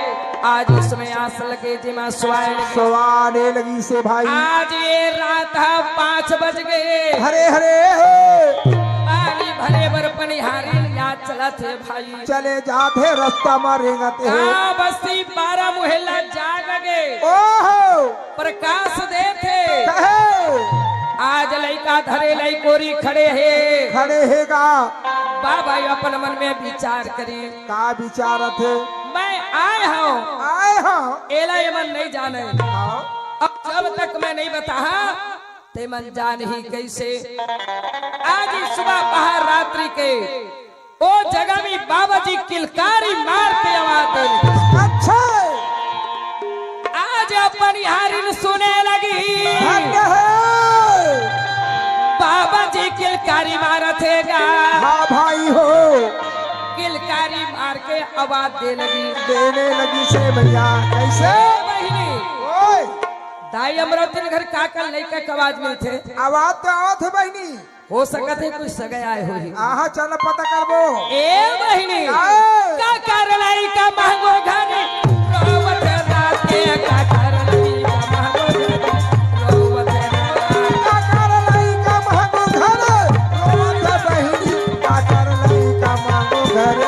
आज इस समय आसन लगे जेमा सोवाए लगी। सोवाने लगी से भाई। आज ये रात है पाँच बज गए। हरे हरे। पानी भरे बर पनिहारी याद चलत हे भाई। चले जात हे, रस्ता म रेंगत हे। गाँव बस्ती बारह मुहल्ला जाग लगे। ओहो। प्रकाश देत हे। कहे। आज लइका धरे लइकोरी खड़े हे। खड़े हे गा। बाबा अपन मन में विचार करी। का विचारत हे? मैं आए हँव। आए हँव। एला एमन नहीं जाने। हाँ। अब जब तक मैं नहीं बताहा, तेमन जानही कइसे। आज ही सुबह पहर रात्रि के ओ जगह में बाबा जी किलकारी मार के आवाज दे। अच्छा। आज अपन यारिन सुने लगी। धन्य है। बाबा जी किलकारी मारत हे गा। हाँ भाई हो। किलकारी मार के आवाज दे लगी। देने लगी से भैया। कैसे? ए बहिनी। ओए। दाई अमरौतिन घर का कर लइका के आवाज मिलथे। आवाज तो आवत हे बहिनी। हो सकत हे कुछ सगे आए होही। आहा, चल पता करबो। ए बहिनी, आए। का कर लइका महंगो घर, रोवत रात के, का कर लइका महंगो घर, रोवत रात। का कर लइका महंगो घर, रोवत बहिनी, का कर लइका महंगो घर,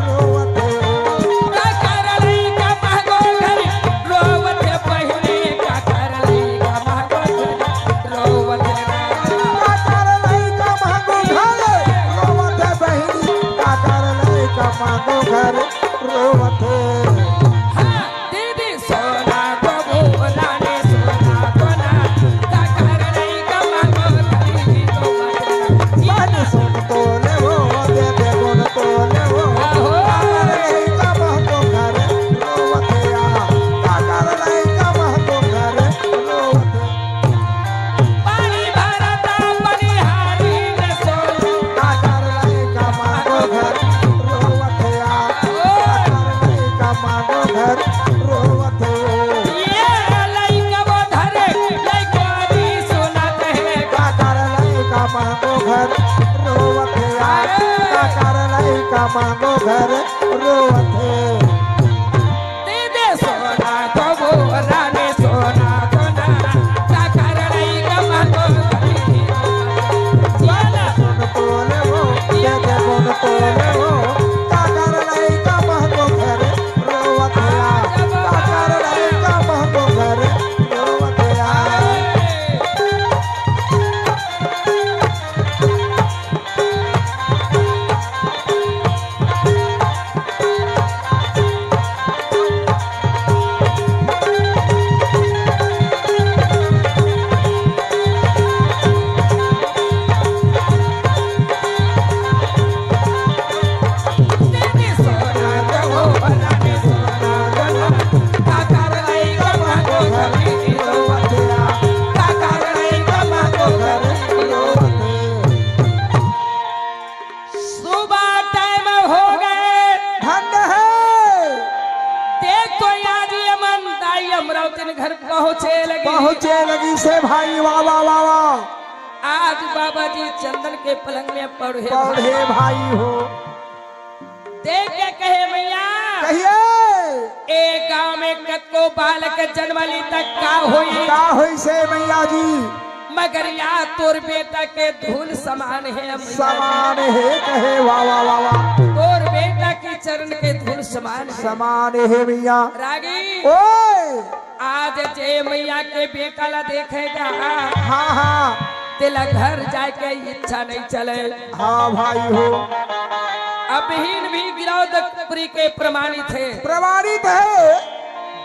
रोवत। का कर लइका महंगो घर, रोवत बहिनी, का कर लइका महंगो घर, रोवत। काकर लइका मांगो घर, रोवत हे बहिनी। काकर लइका मांगो घर, रोवत हे। हाँ, मांगो घर रोवत हे। दे दे सोना तो बोला रे सोना, सोना, काकर लइका मांगो घर। बोला। कौन तोले हो, दे दे कौन तोले हो, काकर लइका मांगो घर रोवत हे। काकर लइका मांगो घर रोवत हे। सुबह टाइम हो गए। धन्य है। देख तो आज ये मन दाई अमरावती घर पहुंचे लगी। पहुंचे लगी से भाई, वाह, वाह, वाह, वाह। आज बाबा जी चंदन के पलंग में पड़े। पड़े भाई हो। देख के कहे, "मैया, कहिए। ए गांव में कतको बालक जन्म ली तक का होई? का होई से मैया जी? मगर या तोर बेटा के धूल समान हे, मैया जी। समान हे कहे, वाह, वाह, वाह, वाह। तोर बेटा के चरण के धूल समान हे।" समान हे मैया। रागी। ओए। आज जे मैया के बेटा ला देखेगा, हाँ, हाँ। तेला घर जाए के इच्छा नहीं चले। हाँ भाई हो। अबहिन भी गिरौदपुरी के प्रमाणित हे। प्रमाणित हे।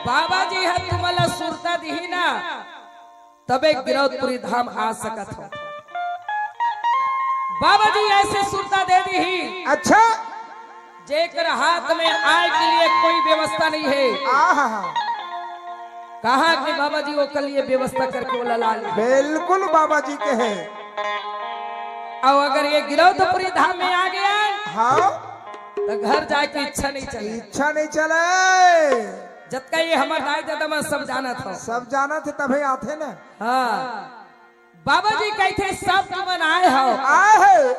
बाबा जी ह तुमला सुरता दिही ना, तबे गिरौदपुरी धाम आ सकत हो। बाबा जी ऐसे सुरता दे दिही। अच्छा। जेकर हाथ में आए के लिए कोई व्यवस्था नहीं है। आहा। कहा कि बाबा जी ओकर लिए व्यवस्था करके ओला ला ले। बिल्कुल बाबा जी के है। और अगर ये गिरौदपुरी धाम में आ गया, हाँ। तो घर जाए की इच्छा नहीं चले। इच्छा नहीं चले। जतका ये हमर दाई ददा मन सब जानत हो। सब जानत हे तभे आथे ना। हाँ। बाबा जी कहिथे, "सब तुमन आए हो।" आए हो।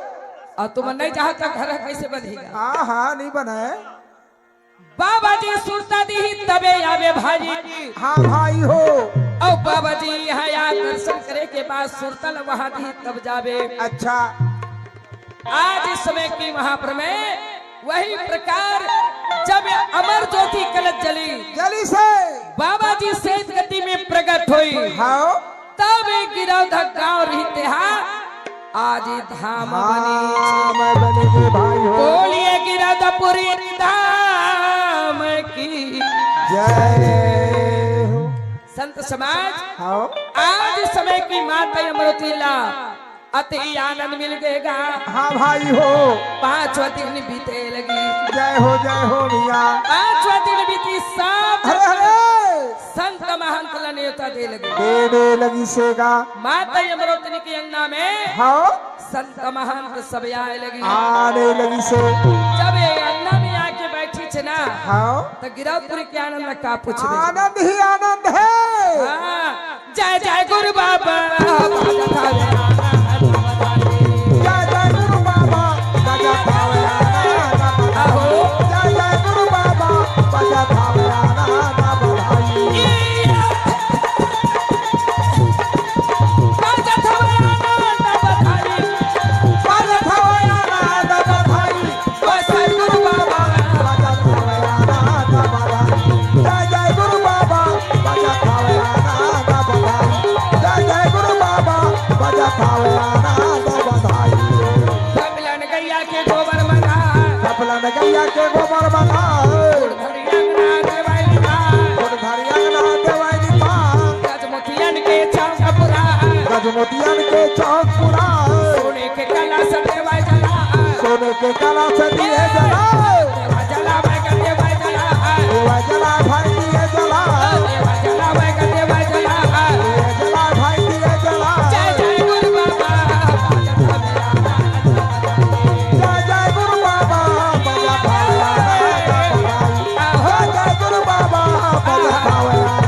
और तुमन नहीं जाओ तो घर कैसे बनेगा? हाँ, हाँ, नहीं बने। बाबा जी सुरता दिही तबे आवे भाई। हाँ भाई हो। और बाबा जी यहाँ या दर्शन करे के बाद सुरता ल वहाँ दिही तब जावे। अच्छा। आज इस समय की महाप्रलय वही प्रकार जब अमर ज्योति कलश जली, जली से बाबा जी सेज गति में प्रकट होई। हाँ। तब एक गिरौद गांव रहिते हा, आज ही धाम बनी। धाम बनी जी भाई हो। बोलिए गिरौदपुरी धाम की जय हो। संत समाज, हाँ। आज समय की माता अमृतीला अति आनंद मिल गएगा। हाँ भाई हो। पांचवा दिन बीते लगी। जय हो, जय हो भैया। पांचवा दिन बीती, सब अरे, अरे। संत महंत ला नेवता दे लगी। दे, दे लगी सेगा। माता अमृतनी के अंगना में हाँ। संत महंत सब आए लगी। आने लगी से। जब ये अंगना में आके बैठी छे ना, हाँ। तो गिरौदपुरी के आनंद का पूछबे। आनंद ही आनंद है। हाँ। जय जय गुरु बाबा, बाजत हवे आनंद बधाई। जय जय गुरु बाबा, बाजत हवे आनंद बधाई। आहो। जय जय गुरु बाबा, बाजत हवे आनंद बधाई। बाजत हवे आनंद बधाई। बाजत हवे आनंद बधाई। जय जय गुरु बाबा, बाजत हवे आनंद बधाई। जय जय गुरु बाबा, बाजत हवे आनंद बधाई। जय जय गुरु बाबा, बाजत हवे आनंद बधाई। सपलन गैया के गोबर मंगा। सपलन गैया के गोबर मंगा। फूल धरी अंगना देवाई निपान। फूल धरी अंगना देवाई निपान। गजमोतियन के चौक पुरा। गजमोतियन के चौक पुरा। सोने के कलश देवाई जला। सोने के कलश दिए जला। देवा जला, भाई का देवा जला। देवा जला, भाई दिए जला। देवा जला, भाई का देवा जला। दिए जला, भाई दिए जला। जय जय गुरु बाबा। जय जय गुरु बाबा, बाजा भावया। जय जय गुरु बाबा, बाजा भावया।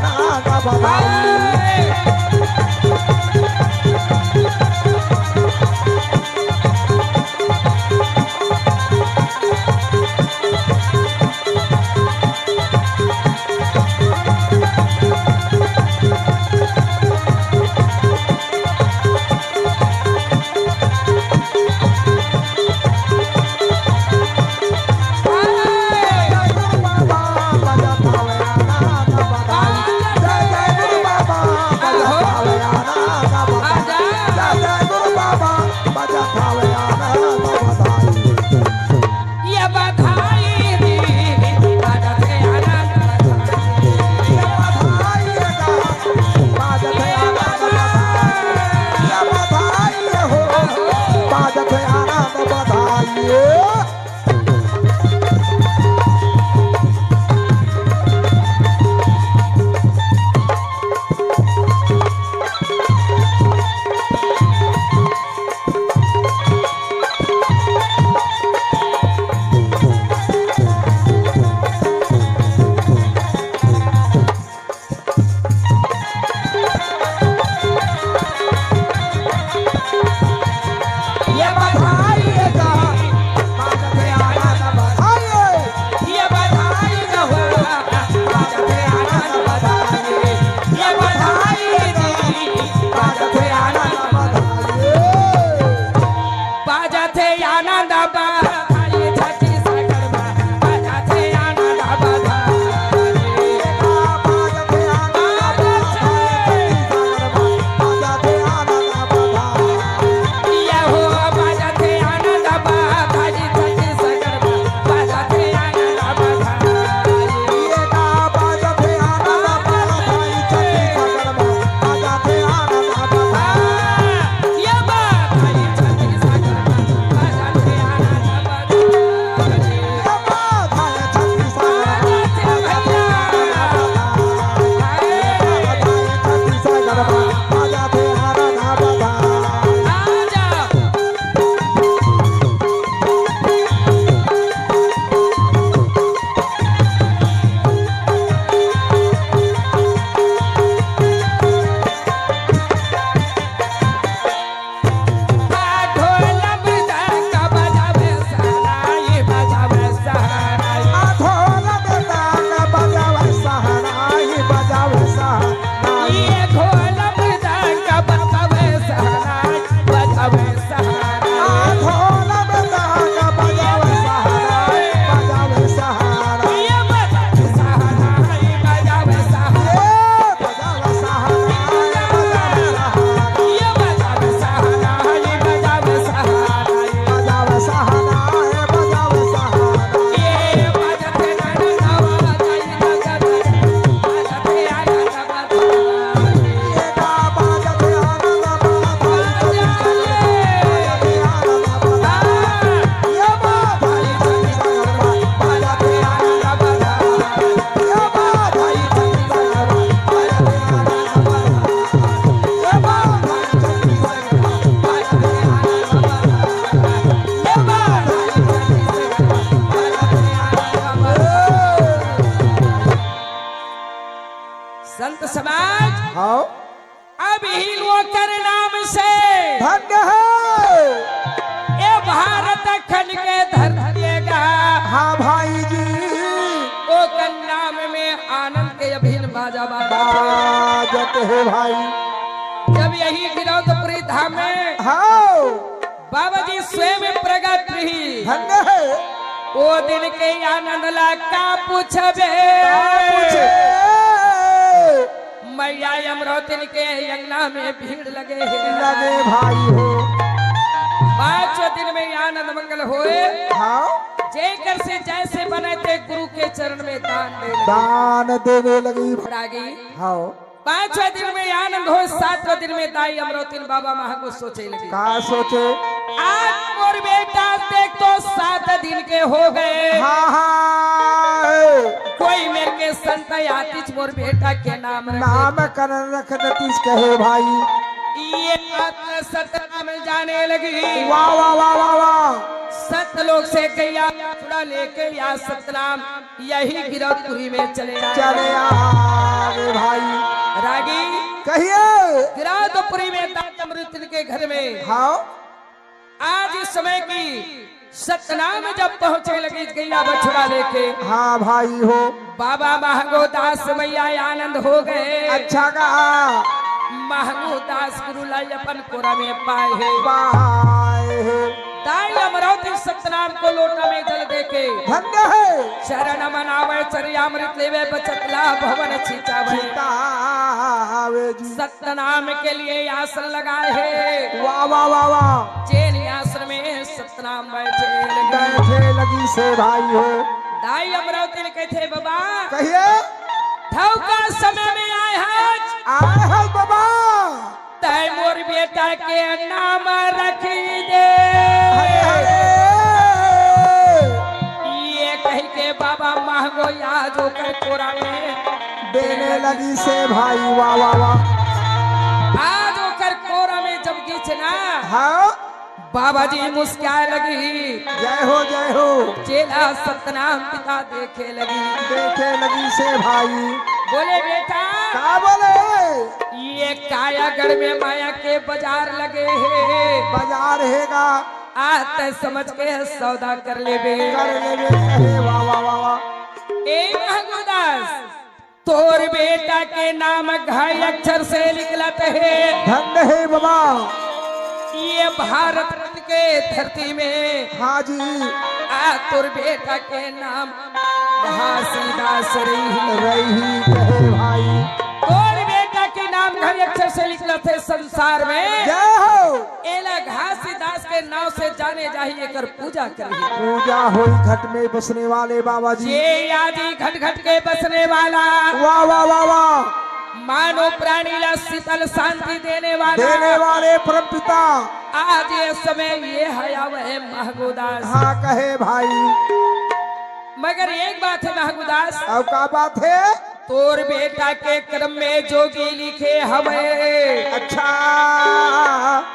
समाज, हाँ। अभिन ओकर नाम से धन्य है। ए भारत खंड के धरती गा। हाँ भाई जी। ओकर नाम में आनंद के अभिन बाजा बाजत हे। बाजत हे भाई। जब यही गिरौदपुरी धाम में हाँ। बाबा जी स्वयं प्रगट रही। धन्य है। ओ दिन के आनंद ला का पूछबे। का पूछे? मैया अमरौतिन के अंगना में भीड़ लगे हे। लगे भाई हो। पांचों दिन में आनंद मंगल होए। हाँ। जेकर से जैसे बने ते गुरु के चरण में दान दे लगे। दान देवे लगी। रागी। हाँ। पांचवा दिन में आनंद हो, सातवां दिन में दाई अमरौतिन बाबा महंगो सोचे लगी। का सोचे? आज मोर बेटा देख तो सात दिन के हो गए। हाँ, हाँ। कोई मेर के संत आतिच मोर बेटा के नाम रखे। नाम करण रख दतीस कहे भाई। ये बात सतनाम जाने लगी। वाह, वाह, वाह, वाह, वाह। सत लोग से गैया छुड़ा लेके या सतनाम यही गिरौदपुरी में चले आए। चले आए भाई। रागी कहिए। गिरौदपुरी में दाई अमरौतिन के घर में हाँ। आज इस समय की सतनाम जब पहुंचे लगी गैया बछड़ा लेके। हाँ भाई हो। बाबा महंगो दास मैया आनंद हो गए। अच्छा कहा। महंगो दास गुरु लाई अपन कोरा में पाए हे। पाए हे। दाई अमरौतिन सतनाम को लोटा में जल देके धन्य है। चरण मनावे चरियामृत लेवे बचत ला भवन छिचावे। छिचावे जी। सतनाम के लिए आसन लगाए हे। वाह, वाह, वाह, वाह। जेन आसन में सतनाम बैठे लगी। बैठे लगी से भाई हो। दाई अमरौतिन कहिथे बाबा। कहिए। ठौका समय में आए हस। आए हस बाबा। तै मोर बेटा के नाम रखी दे। अरे, अरे। ये कहि के बाबा महंगो आज ओकर कोरा में देने लगी से भाई। वाह, वाह, वाह। आज ओकर कोरा में जब गिच ना। हाँ। बाबा जी मुस्काए लगी। जय हो, जय हो। चेला सतनाम पिता देखे लगी। देखे लगी से भाई। बोले बेटा। का बोले? ये कायागढ़ में माया के बाजार लगे हे। बाजार हेगा। आ तै समझ के सौदा कर लेबे। कर लेबे। अरे वाह, वाह, वाह, वाह। ए महंगो दास। तोर बेटा के नाम घ अक्षर से निकलत हे। धन्य हे बाबा। ये भारत के धरती में हाँ जी। आ तोर बेटा के नाम घासीदास रही। रही कहे भाई। तोर बेटा के नाम घ अक्षर से निकलत हे संसार में। जय हो। एला घासीदास के नाम से जाने जाही, एकर पूजा करही। पूजा होई घट में बसने वाले बाबा जी। जे आदि घट घट के बसने वाला। वाह, वाह, वाह, वाह। मानव प्राणी ला शीतल शांति देने वाला। देने वाले परम पिता। आज ये समय ये हया वह महंगो दास। हाँ कहे भाई। मगर एक बात हे महंगो दास। अब का बात हे? तोर बेटा के कर्म में जोगी लिखे हवे। अच्छा।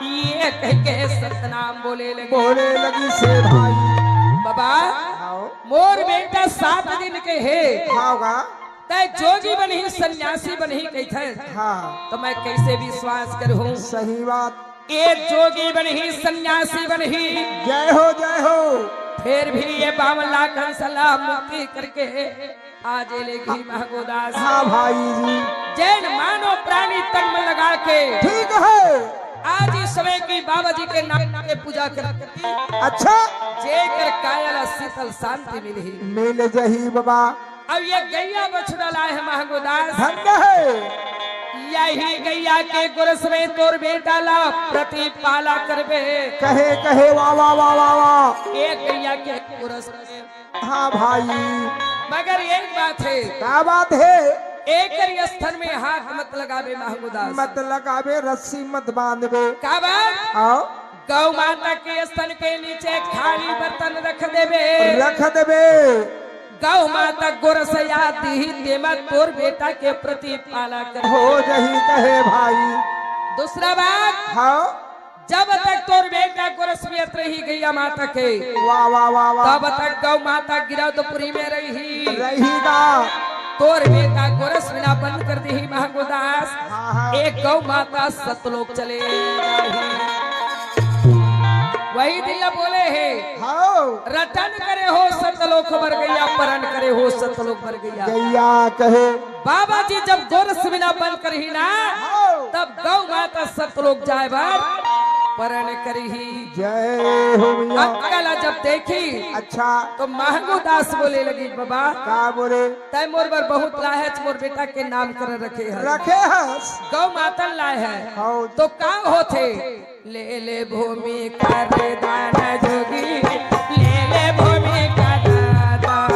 ये कहि के सतनाम बोले लगी। बोले लगी से भाई। बाबा, आओ। मोर बेटा सात दिन के हे। हाँ गा। तै जोगी बनही, सन्यासी बनही कहिथे। हाँ। तो मैं कैसे विश्वास करहूँ? सही बात। ए जोगी बनही, सन्यासी बनही। जय हो, जय हो। फिर भी ये बावन लाख हंसला मुक्ति करके आज लेगी महंगो दास। हाँ भाई जी। जैन मानव प्राणी तन मन लगा के। ठीक है। आज इस समय की बाबा जी के नाम के पूजा करती। अच्छा। जेकर काया ला शीतल शांति मिलही। मिल जही बाबा। अब ये गैया बछड़ा लाए हे महंगो दास। धन्य हे। यही गैया के गोरस में तोर बेटा ला प्रतिपाला करबे। कहे, कहे, वाह, वाह, वाह, वाह, वाह। एक गैया के गोरस में। हाँ भाई। मगर एक बात हे। का बात हे? एकर स्तन में हाथ मत लगाबे महंगो दास। मत लगाबे, रस्सी मत बांधबे। का बात? आओ। गौ माता के स्तन के नीचे खाली बर्तन रख देबे। रख देबे। गौ माता गोरस या दिही तेमा तोर बेटा के प्रतिपाला कर। हो जही कहे भाई। दूसरा बात, हाँ। जब तक तोर बेटा गोरस पियत रही गैया माता के, वाह, वाह, वाह, वाह। तब तक गौ माता गिरौदपुरी में रही। रहीगा। तोर बेटा गोरस बिना बंद कर दिही महंगो दास। हाँ, हाँ। एक गौ माता सतलोक चले जाही। वही दिया बोले हे, हाँ। रटन करे हो सतलोक बर गैया, परन करे हो सतलोक बर गैया। गैया कहे। बाबा जी जब गोरस बिना बंद करही ना, हाँ। तब गौ माता सतलोक जाए बर परन करही। जय हो मैया। अक्का ला जब देखी, अच्छा। तो महंगो दास बोले लगी, बाबा, का बोले? तय मोर बर बहुत लाय हस, मोर बेटा के नाम कर रखे हस। रखे हस। गौ मातन लाय हस। हाँ। तो का होथे? ले ले भूमि कर दान जोगी, ले ले भूमि कर दान।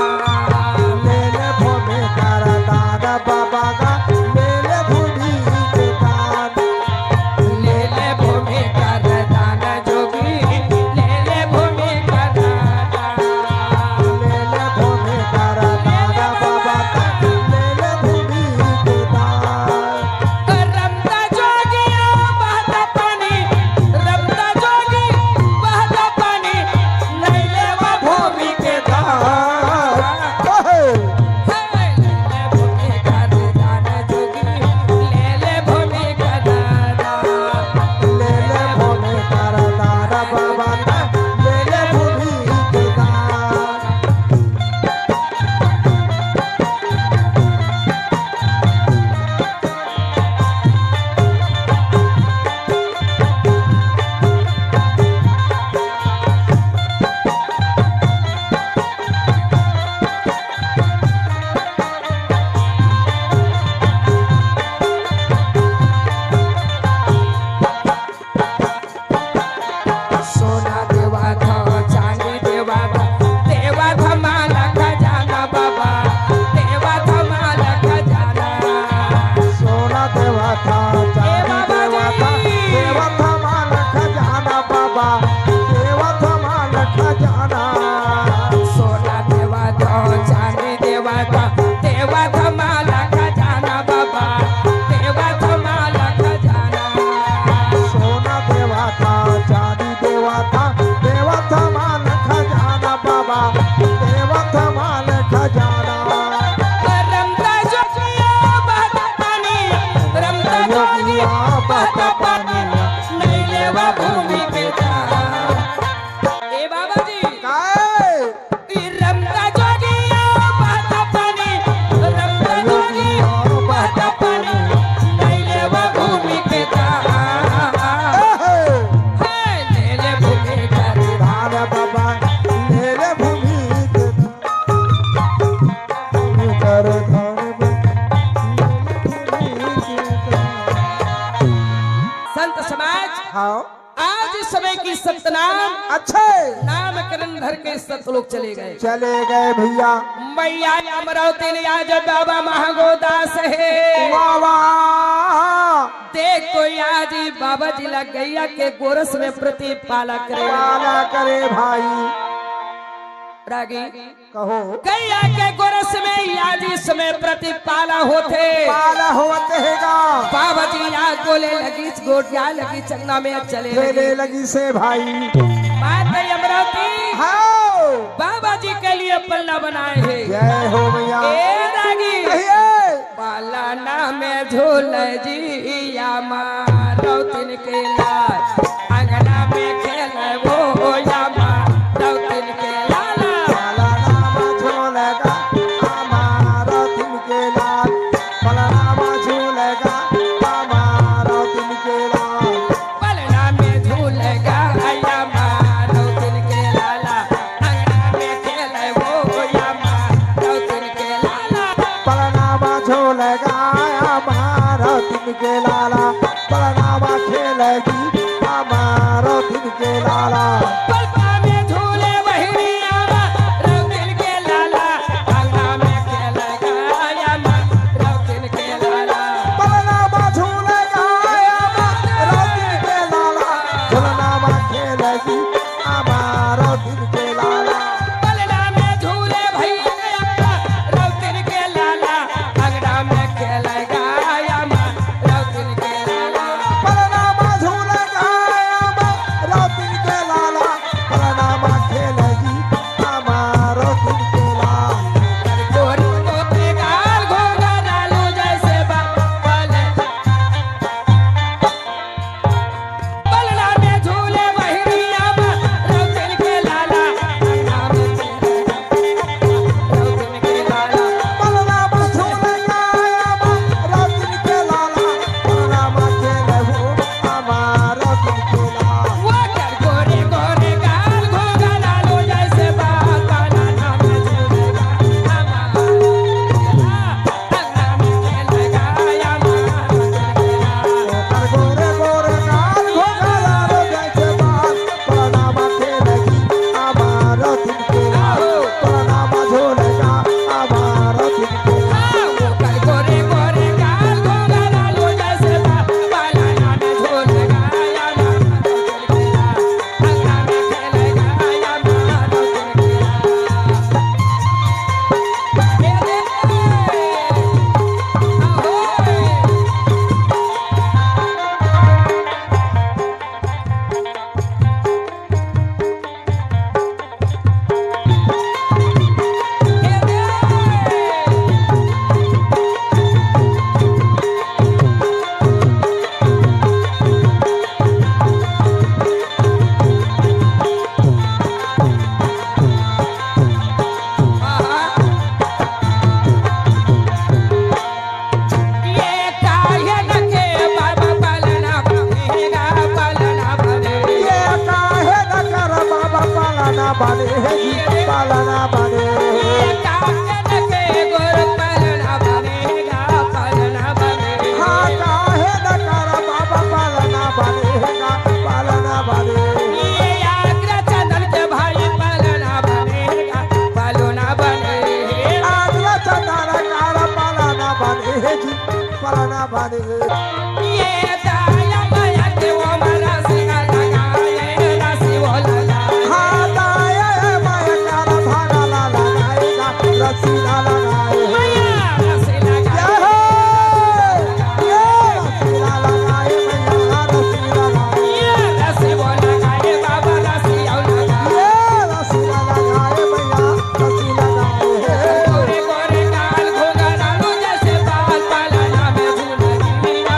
ले ले भूमि कर दान बाबा का, ले ले भूमि के दान। ले ले भूमि कर दान जोगी, ले ले भूमि कर दान। ले ले भूमि कर दान बाबा का, ले ले भूमि के दान। रमता जोगिया बहता पानी, रमता जोगी बहता पानी, नहीं लेवा भूमि के दान। कहे। हे, ले ले भूमि कर दान जोगी, ले ले भूमि कर दान। ले ले भूमि कर दान बाबा, ले ले भूमि के दान। सोना देवा था, चांदी देवा था, देवा था माला खजाना बाबा, देवा था माला खजाना। सोना देवा था, चांदी देवा था, देवा था माला खजाना बाबा, देवा था माला खजाना। सोना देवा था, चांदी देवा था, देवा था माला खजाना बाबा, देवा था माला खजाना। सोना देवा था, चांदी देवा था, देवा था माल खजाना बाबा, देवा था माल खजाना। रमता जोगिया बहता पानी, रमता जोगिया बहता पानी, नहीं लेवा भूमि के दान। ए बाबा जी। काय? ई रमता जोगिया बहता पानी, रमता जोगिया बहता पानी, नहीं लेवा भूमि के दान। हे, ले ले भूमि कर दान बाबा, ले ले भूमि के दान। भूमि कर दान बाबा, ले ले भूमि के दान। संत समाज, हाँ। आज समय की सतनाम अच्छे। नामकरण धर के सतलोक चले गए। चले गए भैया। मैया अमरावती ने आज बाबा महंगो दास हे। वाह, वाह। देख तो आज बाबा जी ला गैया के गोरस में प्रतिपाला करे। पाला करे भाई। रागी। कहो। गैया के गोरस में याद इस समय प्रतिपाला होथे। पाला होत हेगा। बाबा जी याद बोले लगी, गोटिया लगी, चंगना में चले चले लगी। लगी से भाई। बात है अमरावती। हाँ। बाबा जी के लिए पलना बनाए हे। जय हो मैया। ए रागी। कहिए। पलना में झूल जिया मारौतिन के लाल, अंगना में खेले वो या मारौतिन के लाला। पलना में झूलेगा मारौतिन के लाल, पलना में झूलेगा मारौतिन के लाल। पलना में झूलेगा या मारौतिन के लाला, अंगना में खेले वो या मारौतिन के लाला। पलना में झूलेगा या मारौतिन के लाला, पलना में खेलेगी पालना बने। ये काकन के गोर पालना बनेगा, पालना बने। हाँ, काहे न कर बाबा पालना बनेगा, पालना बने। ये आगरा चंदन के भाई पालना बनेगा, पालना बने। आगरा चंदन कार पालना बने जी, पालना बने। ये दाया माया के वो मारा सिंगा लगाए, रसी वो लगाए। हाँ, दाया माया का धागा ला लगाएगा, रसी ला लगाए। माया रसी लगाए। जय हो। ये रसी ला लगाए, मैया रसी लगाए। ये रसी वो लगाए, बाबा रसी वो लगाए। ये रसी ला लगाए, मैया रसी लगाए। गोरे गोरे गाल घुंघरालू जैसे बाल, पालना में झूलेगी मैया।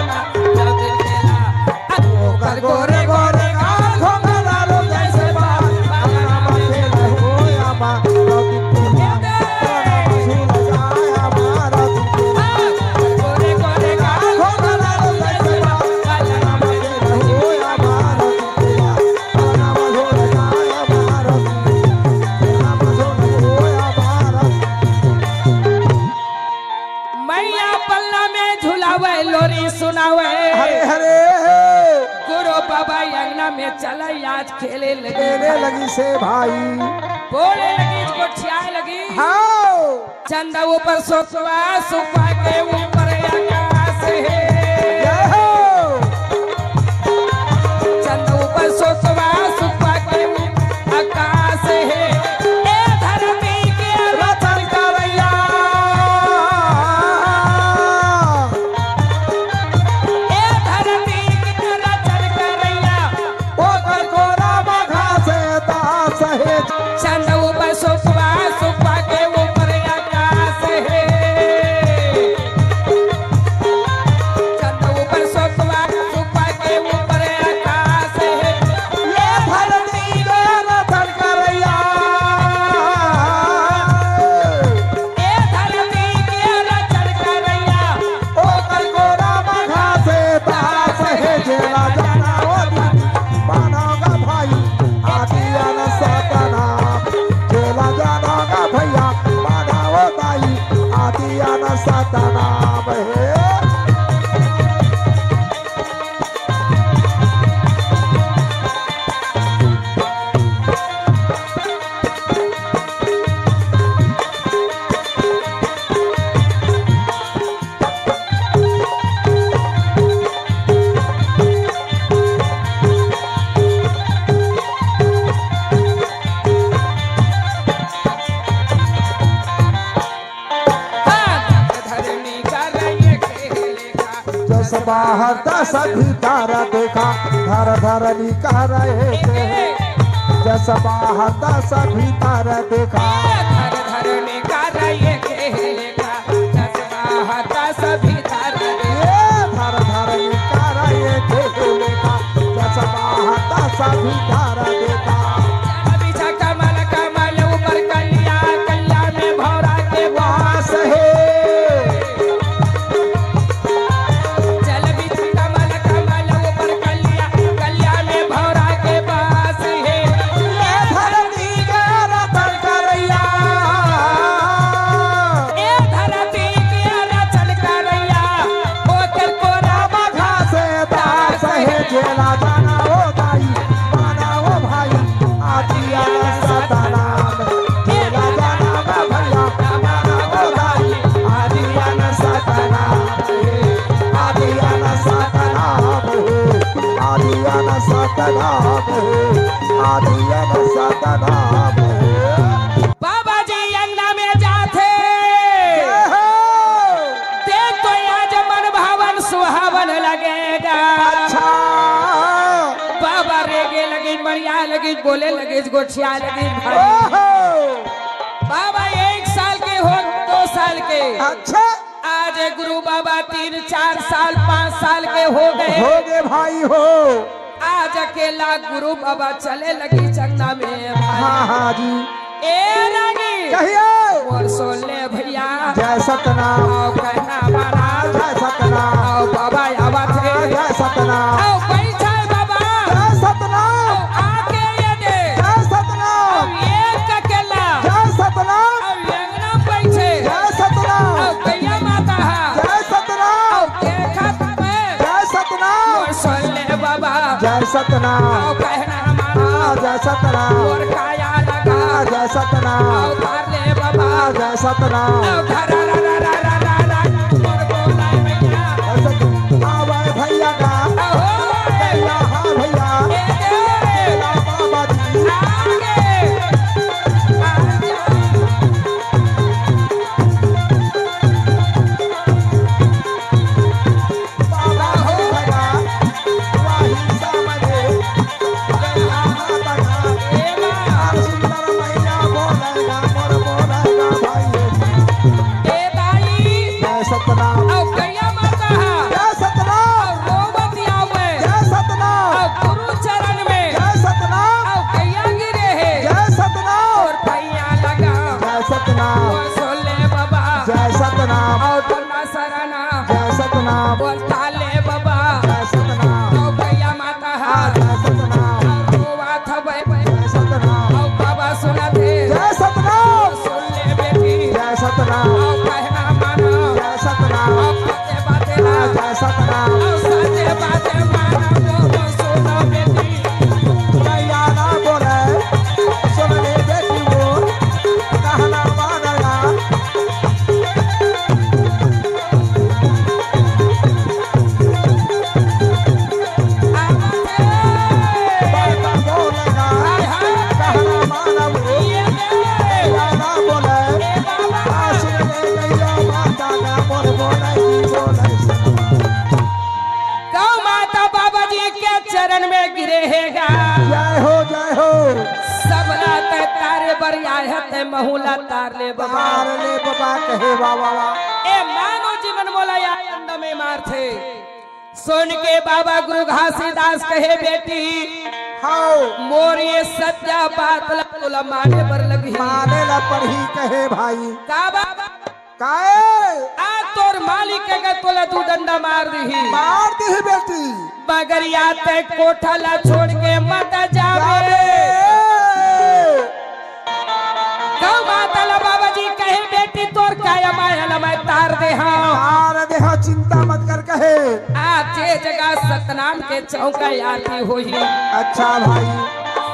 ओकर गोरे गोरे गाल घुंघरालू जैसे बाल, पालना में झूलेगी मैया। गोरे गोरे गाल घुंघरालू जैसे बाल, पालना में झूलेगी मैया। मैया पलना में झुलावे, लोरी सुनावे। हरे हरे। गुरु बाबा अंगना में चला, आज खेले लगी। खेले लगी से भाई। बोले लगी, गोठियाए लगी। हाँ। चंदा ऊपर सोतवा, सुपवा के ऊपर आकाश हे। जय हो। चंदा ऊपर सोतवा, सुपवा के ऊपर आकाश हे। ए धरती के रचन करैया। ए धरती के रचन करैया। ओकर कोरा बघा से दास हे। चंद ऊपर सुपवा, सुपवा के ऊपर आकाश हे। चंद ऊपर सुपवा, सुपवा के ऊपर आकाश हे। ये धरती के रचन करैया। ए धरती के रचन करैया। ओकर कोरा बघा से दास हे। जेला जाना ओ दीदी, मानोगा भाई, आदिया न सतनाम। जेला जानोगा भैया, मानव दाई, आदिया न सतनाम हे। धरनी का रंग खेलेगा। जस बाहर तस भीतर देखा, धर धरनी का रहे के। जस बाहर तस भीतर देखा। धर धरनी का रहे के लेखा, जस बाहर तस भीतर देखा। ये धर धरनी का रहे के लेखा, जस बाहर तस भीतर देखा। चल बिछा कमल, कमल ऊपर कलिया, कलिया में भौरा के वास हे। चल बिछा कमल, कमल ऊपर कलिया, कलिया में भौरा के वास हे। ए धरती के रचन करैया। ए धरती के रचन करैया। ओकर कोरा बघा से दास हे। जेला जाना ओ दाई, माना ओ भाई, आदिया न सतनाम। जेला जाना ओ भैया, माना ओ दाई, आदिया न सतनाम हे, आदिया न सतनाम हे, आदिया न सतनाम हे, आदिया न सतनाम हे। बाबा जी अंगना में जाथे। जय हो। देख तो आज मन भावन सुहावन लगेगा। अच्छा। बाबा रेगे लगे, मरिया लगे, बोले लगे, गोठिया लगे भाई। ओहो। बाबा एक साल के हो, दो साल के। अच्छा। आज गुरु बाबा तीन, चार साल, पाँच साल के हो गए। हो गए भाई हो। आज अकेला गुरु बाबा चले लगी जंगला में भाई। हाँ, हाँ जी। ए रागी। कहिए। मोर सोले भैया। जय सतनाम। आओ कहना महाराज। जय सतनाम। आओ बाबा आवत हे। जय सतनाम। आओ बैठल बाबा। जय सतनाम। आओ आके ये दे। जय सतनाम। एक अकेला। सतनाम। अउ कहना माना। आ जय सतनाम। मोर काया लगा। आ जय सतनाम। अउ तार ले बाबा। आ जय सतनाम। अउ धरा रा रा रा रा रा रा। मोर बोलाए भैया। जय सत-, आ भाई भैया का। अहो। भैया, हाँ भैया। ए, ए। भैया बाबा जी। आगे। आगे। बाबा हो भैया, वही सामने बैठा बना। ए बा। और सुंदर मैया बोलेगा, मोर बोलेगा भाई। ए दाई। जय सतनाम। अउ गैया माता हा। जय सतनाम। अउ रोवत आवे। जय सतनाम। अउ गुरु चरण में। जय सतनाम। अउ गैया गिरे हे। जय सतनाम। अउ भैया लगा। जय सतनाम। अउ सोले बाबा। जय सतनाम। अउ सरना। जय सतनाम। बोलता ले बाबा। जय सतनाम। अउ गैया माता हा। हाँ, जय सतनाम। अउ रोवा था भाई। जय सतनाम। अउ बाबा सुना थे। जय सतनाम। सुन ले बेटी। जय सतनाम। अउ कहना माना। जय सतनाम। अउ बाते बाते ना। हाँ, जय सतनाम। अउ साचे बाते माना वो, वो सुनो बेटी। भैया ना बोले, सुन ले बेटी वो, कहना माना। गौ माता बाबा जी के चरण में गिरे हे गा। जय हो, जय हो। सबला तैं तारे बर आए हे, तैं महूला तार ले बाबा। तार ले बाबा कहे बाबा। ए मानो जीवन मोला या आनंद में मारथे। सुन के बाबा गुरु घासीदास कहे, "बेटी, हाओ। मोर ये सत्या बात ला तोला माने बर लगही।" माने ला पड़ही कहे भाई। का बाबा? काहे? आ तोर मालिक अगर तोला दू डंडा मार दिही। मार दिही बेटी। मगर या तैं कोठा ला छोड़ के मत जावे। जावे। गौ माता ला बाबा जी कहे, "बेटी तोर काया माया ला मैं तार दे हंव।" तार दे हंव, चिंता मत कर कहे। आज जे जगह सतनाम के चौका आरती होही। अच्छा भाई।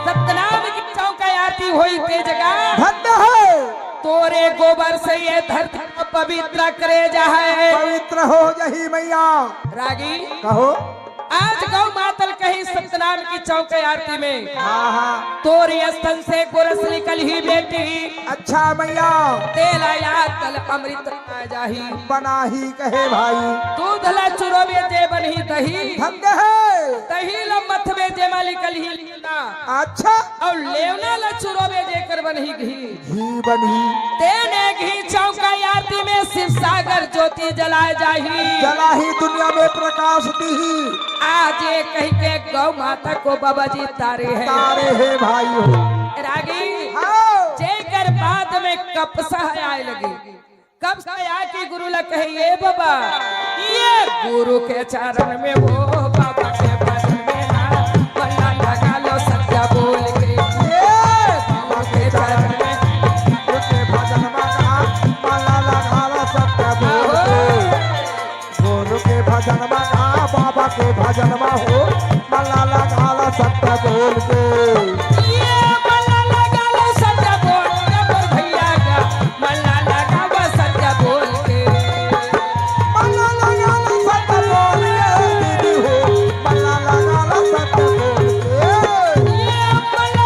सतनाम के चौका आरती होही ते जगह। धन्य है। तोरे गोबर से ये धरती को पवित्र करे जाहे। पवित्र हो जाही मैया। रागी। कहो। आज गौ माता ल कही सतनाम की चौक आरती में। हाँ, हाँ। तोर स्तन से गोरस निकलही बेटी। अच्छा मैया। तेला याद कल अमृत बना जाही। बनाही कहे भाई। दूध ला चुरोबे जे बनही दही। ढंग है। दही ला मथबे जे मा निकलही लेवना। अच्छा। अउ लेवना ला चुरोबे जेकर बनही घी। घी बनही। तेने घी चौका आरती में शिव सागर ज्योति जलाए जाही। जलाही दुनिया में प्रकाश दीही। आज ये कही के गौ माता को बाबा जी तारे हे। तारे हे भाई हो। रागी। हाँ। जेकर बाद में कपसा आए लगी। कब से आके गुरु ला कहे, "ये बाबा, ये गुरु के चरण में हो, बाबा के भजन में ना, मन लगा लो सत्य बोल के।" ये गुरु के चरण में, गुरु के भजन में ना, मन लगा लो सत्य बोल के। गुरु के भजन में ना, बाबा के भजन में हो, मन लगा लो सत्य बोल के। ये मन लगा लो सत्य बोल के, मोर भैया का मन लगा लो सत्य बोल के। मन लगा लो सत्य बोल के, दीदी हो, मन लगा लो सत्य बोल के। ये मन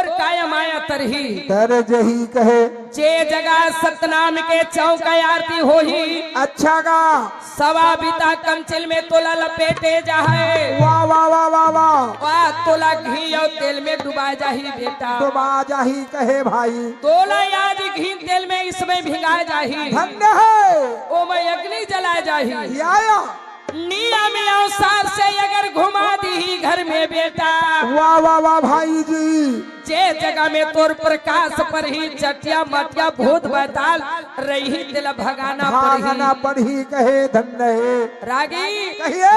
काया माया तरही। तर जही कहे। जे जगह सतनाम के चौका आरती होही। अच्छा गा। सवा बीता कमचिल में तोला लपेटे जाहे। वाह, वाह, वाह, वाह, वाह। वाह, तोला घी अउ तेल में डुबा जाही बेटा। डुबा जाही कहे भाई। तोला आज घी तेल में इसमें भिंगा जाही। धन्य है। ओमे अग्नि जला जाही। या, या। नियम अनुसार से अगर घुमा दीही घर में बेटा। वाह, वाह, वाह भाई जी। जे जगह में तोर प्रकाश परही, चटिया मटिया भूत बैताल रही, तेला भगाना परही। भगाना परही कहे धन्य हे। रागी। कहिए।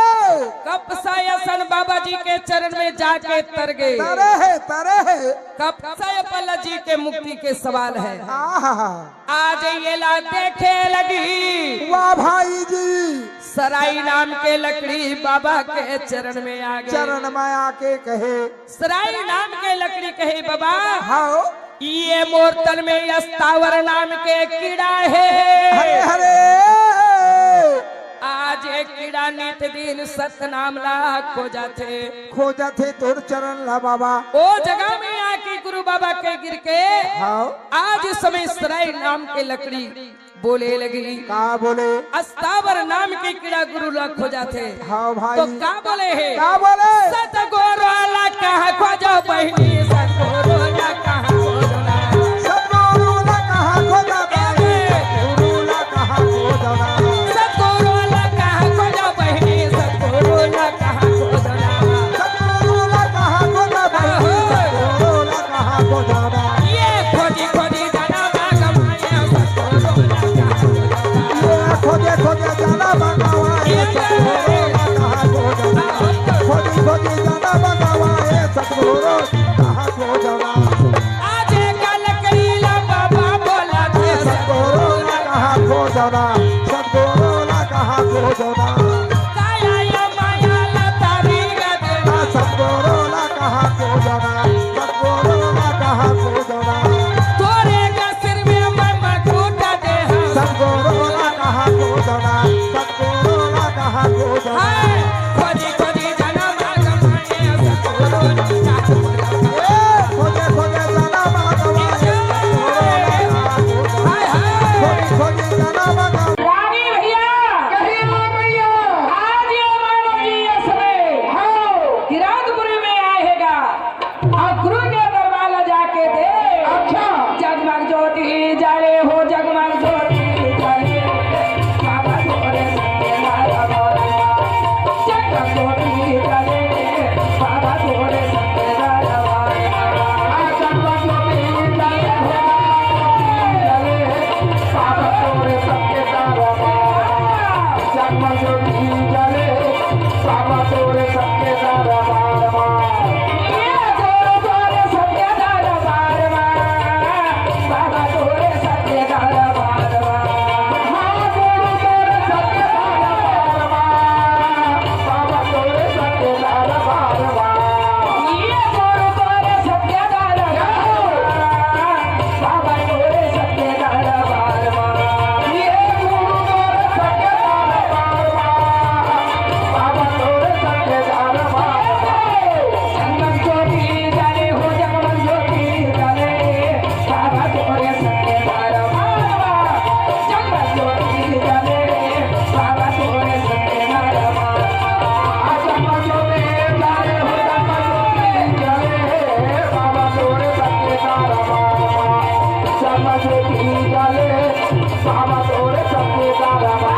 कपसा असन बाबा जी के चरण में जाके तर गे। तरे हे, तरे हे। कपसा पल्ला जी के मुक्ति के सवाल है। आहा। आज एला देखे लगी। वाह भाई जी। सराई नाम के लकड़ी बाबा के चरण में आ गे। चरण में आके कहे। सराई नाम के लकड़ी कहे बाबा। हाँ। ये मोर तन में अस्तावर नाम के कीड़ा हे। हरे हरे। आज एक कीड़ा नित दिन सतनाम ला खोजथे। खोजथे तोर चरण ला बाबा। ओ जगह में आके गुरु बाबा के गिर के। हाँ। आज इस समय सराई नाम के लकड़ी बोले लगी। का बोले? अस्तावर नाम के कीड़ा गुरु ला खोजथे। हाँ भाई। तो का बोले हे? का बोले? सतगुरु ला कहाँ खोजो बहिनी, सतगुरु ला कहाँ खोजो ना? सतगुरु ला कहाँ खोजो बहिनी, सतगुरु ला कहाँ खोजो ना? सतगुरु ला कहाँ खोजो बहिनी, सतगुरु ला कहाँ खोजो ना? सतगुरु ला कहाँ खोजो बहिनी, सतगुरु ला कहाँ खोजो ना? ये खोजी खोजी जाना बाग माने सतगुरु ला कहाँ खोजो ना? ये खोजे खोजे जाना बाग माने सतगुरु ला कहाँ खोजो ना? खोजी खोजी जाना बाग माने सतगुरु ला कहाँ खोजो ना? आज कल करीला बाबा बोला थे सतगुरु ला कहाँ खोजो ना? सतगुरु ला कहाँ खोजो ना? काया या माया ला तारी गा देना। सतगुरु ला कहाँ खोजो ना? सतगुरु ला कहाँ खोजो ना? तोरे गा सिर में ममा टूटा दे हाँ। सतगुरु ला कहाँ खोजो ना? सतगुरु ला कहाँ खोजो ना? हाय, खोजी खोजी जाना बाग माने सतगुरु ला कहाँ खोजो ना? ए, खोजे खोजे जाना बाग माने सतगुरु ला कहाँ खोजो ना? हाय, हाय। खोजी खोजी जाना बाग रागी भैया, कहिए माँ भैया। आज ये मानो जी ये समय हाँ। किरातपुरी में आए हैगा। अब गुरु के दरबार ला जाके दे। अच्छा। जगमग ज्योति जले हो, जगमग ज्योति जले। बाबा तोरे संगे लाला बाबा। जगमग ज्योति जले, बाबा तोरे संगे लाला बाबा। जगमग ज्योति जले हो, जगमग ज्योति जले। बाबा तोरे संगे दरबार। जगमग ज्योति जले, बाबा तोरे संगे दरबार। ये तोरे, तोरे संगे दरबार। बाबा तोरे संगे दरबार। हाँ, गुरु तोरे संगे दरबार। बाबा तोरे संगे दरबार। ये गुरु तोरे संगे दरबार। बाबा तोरे संगे दरबार मा। ये गुरु तोरे संगे दरबार मा। बाबा तोरे संगे दरबार मा। जगमग ज्योति जले हो, जगमग ज्योति जले। बाबा तोरे संगे दरबार मा। जगमग ज्योति जले। बाबा तोरे संगे दरबार मा। जगमग ज्योति जले हो, जगमग ज्योति जले। बाबा तोरे संगे दरबार मा। जगमग ज्योति जले, बाबा तोरे संगे दरबार मा।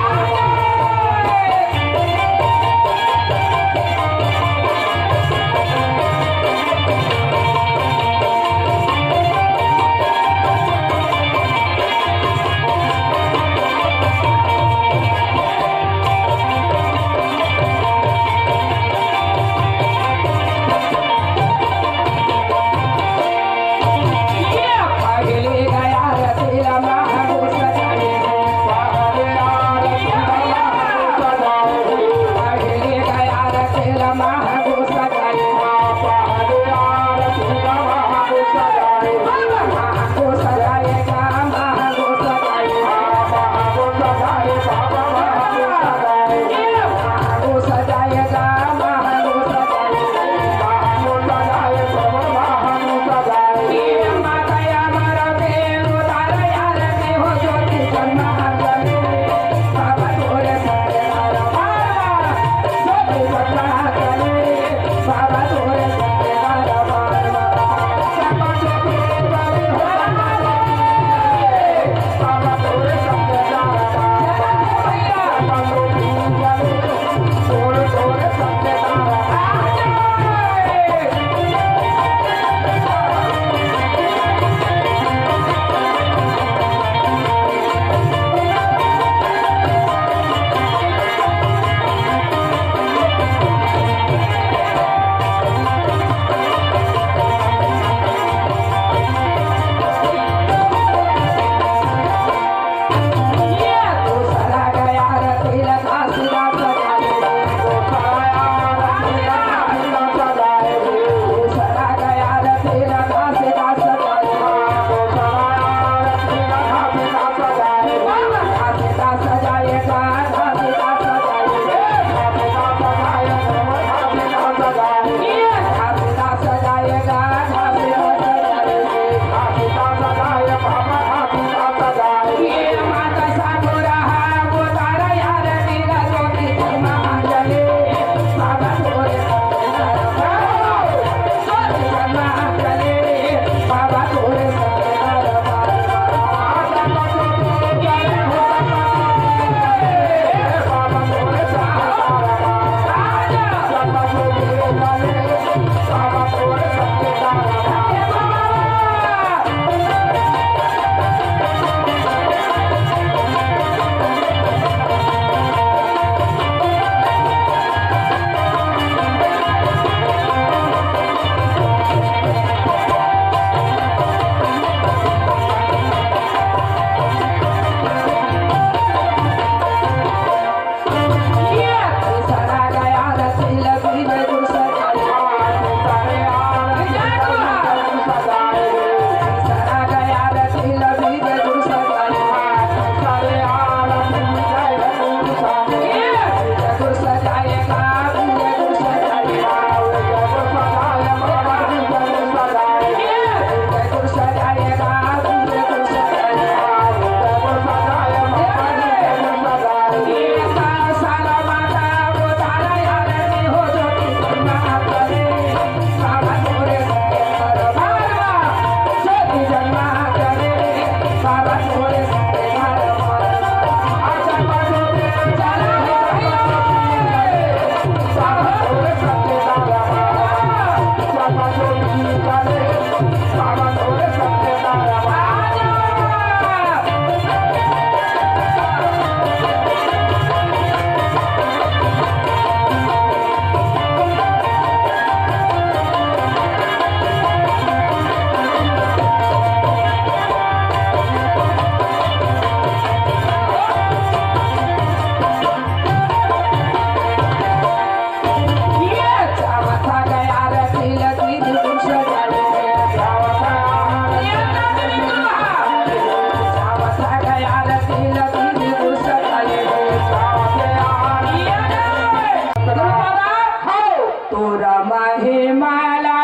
तोरा महिमा ला।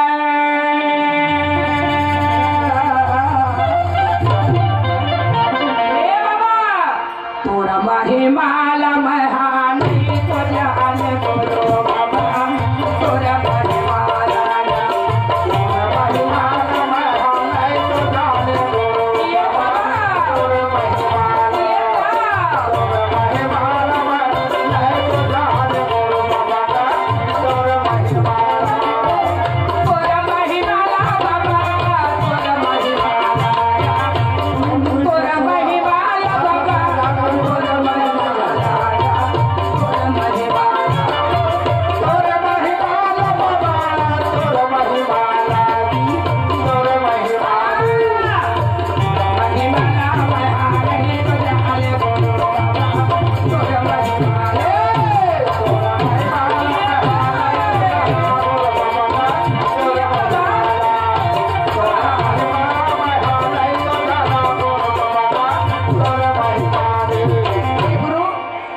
ए बाबा, तोरा महिमा ला मैं हा नहीं तो जाने बोलो बाबा, तोरा महिमा ला, तोरा महिमा ला मैं हा नहीं तो जाने बोलो बाबा, तोरा महिमा ला।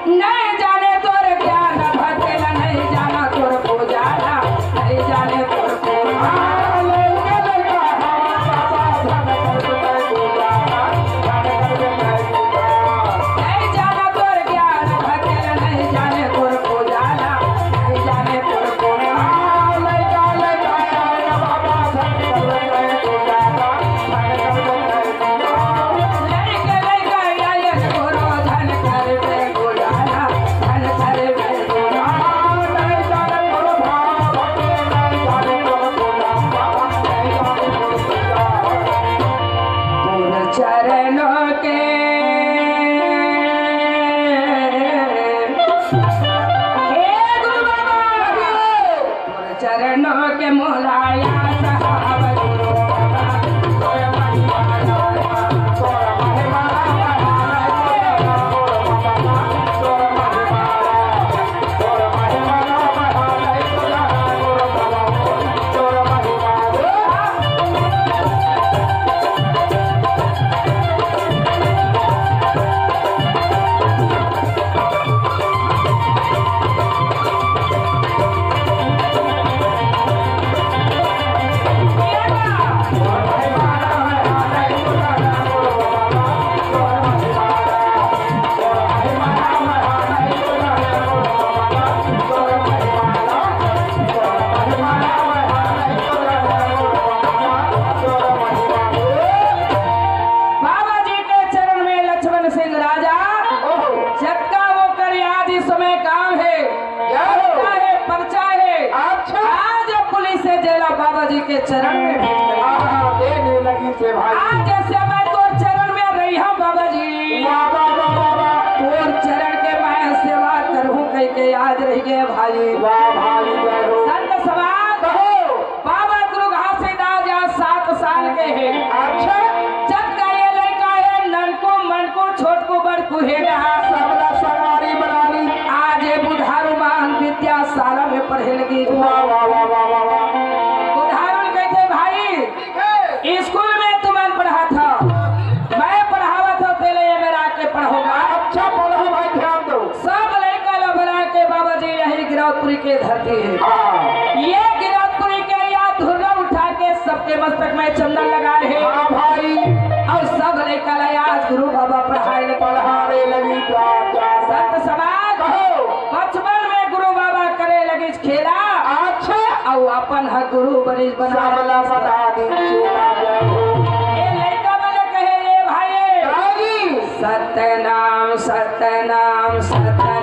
नहीं जाने तोर ज्ञान भक्ति ला, नहीं जाना तोर पूजा ला, नहीं जाने तोर पूजा। नहीं जाना तोर ज्ञान भक्ति ला, नहीं जाने तोर पूजा ला, नहीं जाने तोर पूजा। चरणों के, हे गुरु बाबा, चरणों के मोलाया साहब गुरु बाबा, तोर महिमा, तोर महिमा, तोर महिमा। बाबा जी के चरण में लक्ष्मण सिंह राजा, ओहो। जतका ओकर याद इस समय काम हे, जय हो। जतका हे पर्चा हे, अच्छा। आज पुलिस से जेला बाबा जी के चरण में भेंट करे। हाँ, दे दे लगी से भाई। आज जैसे मैं तोर चरण में रही हूँ बाबा जी। वाह, वाह, वाह, वाह, वाह। तोर चरण के मैं सेवा करहूँ कह के आज रह गए भाई। वाह भाई, जय हो। संत समाज, कहो। बाबा गुरु घासीदास जहाँ सात साल के हे। अच्छा। जतका ये लइका हे, ननको, मनको, छोटको, बड़को हे ना। सबला सवारी बना ली। आज ये बुधारू मान विद्याशाला में पढ़े लगी। वाह, वाह, वाह, वाह, वाह, वाह। बुधारू कहिथे, भाई, ठीक है। स्कूल में तुमन पढ़ाथा, मैं पढ़ावत हूँ, तेला ये मेर आके पढ़ोगा। अच्छा, पढ़ो भाई, ध्यान दो। सब लइका ला बुला के बाबा जी यही गिरौदपुरी के धरती हे। हाँ। ये गिरौदपुरी के या धुर्रा उठा के सबके मस्तक में चंदन लगाए हे। हाँ भाई। अउ सब लइका ला आज गुरु बाबा पढ़ाए लगे। पढ़ाने लगी जा, जा, जा। संत समाज, कहो। बचपन में गुरु बाबा करे लगी खेला। अच्छा। अउ अपन ह गुरु बनिस बना। सबला बना दी चेला जय हो। ए लइका मन कहे, ए भाई। रागी। सतनाम, सतनाम, सतनाम।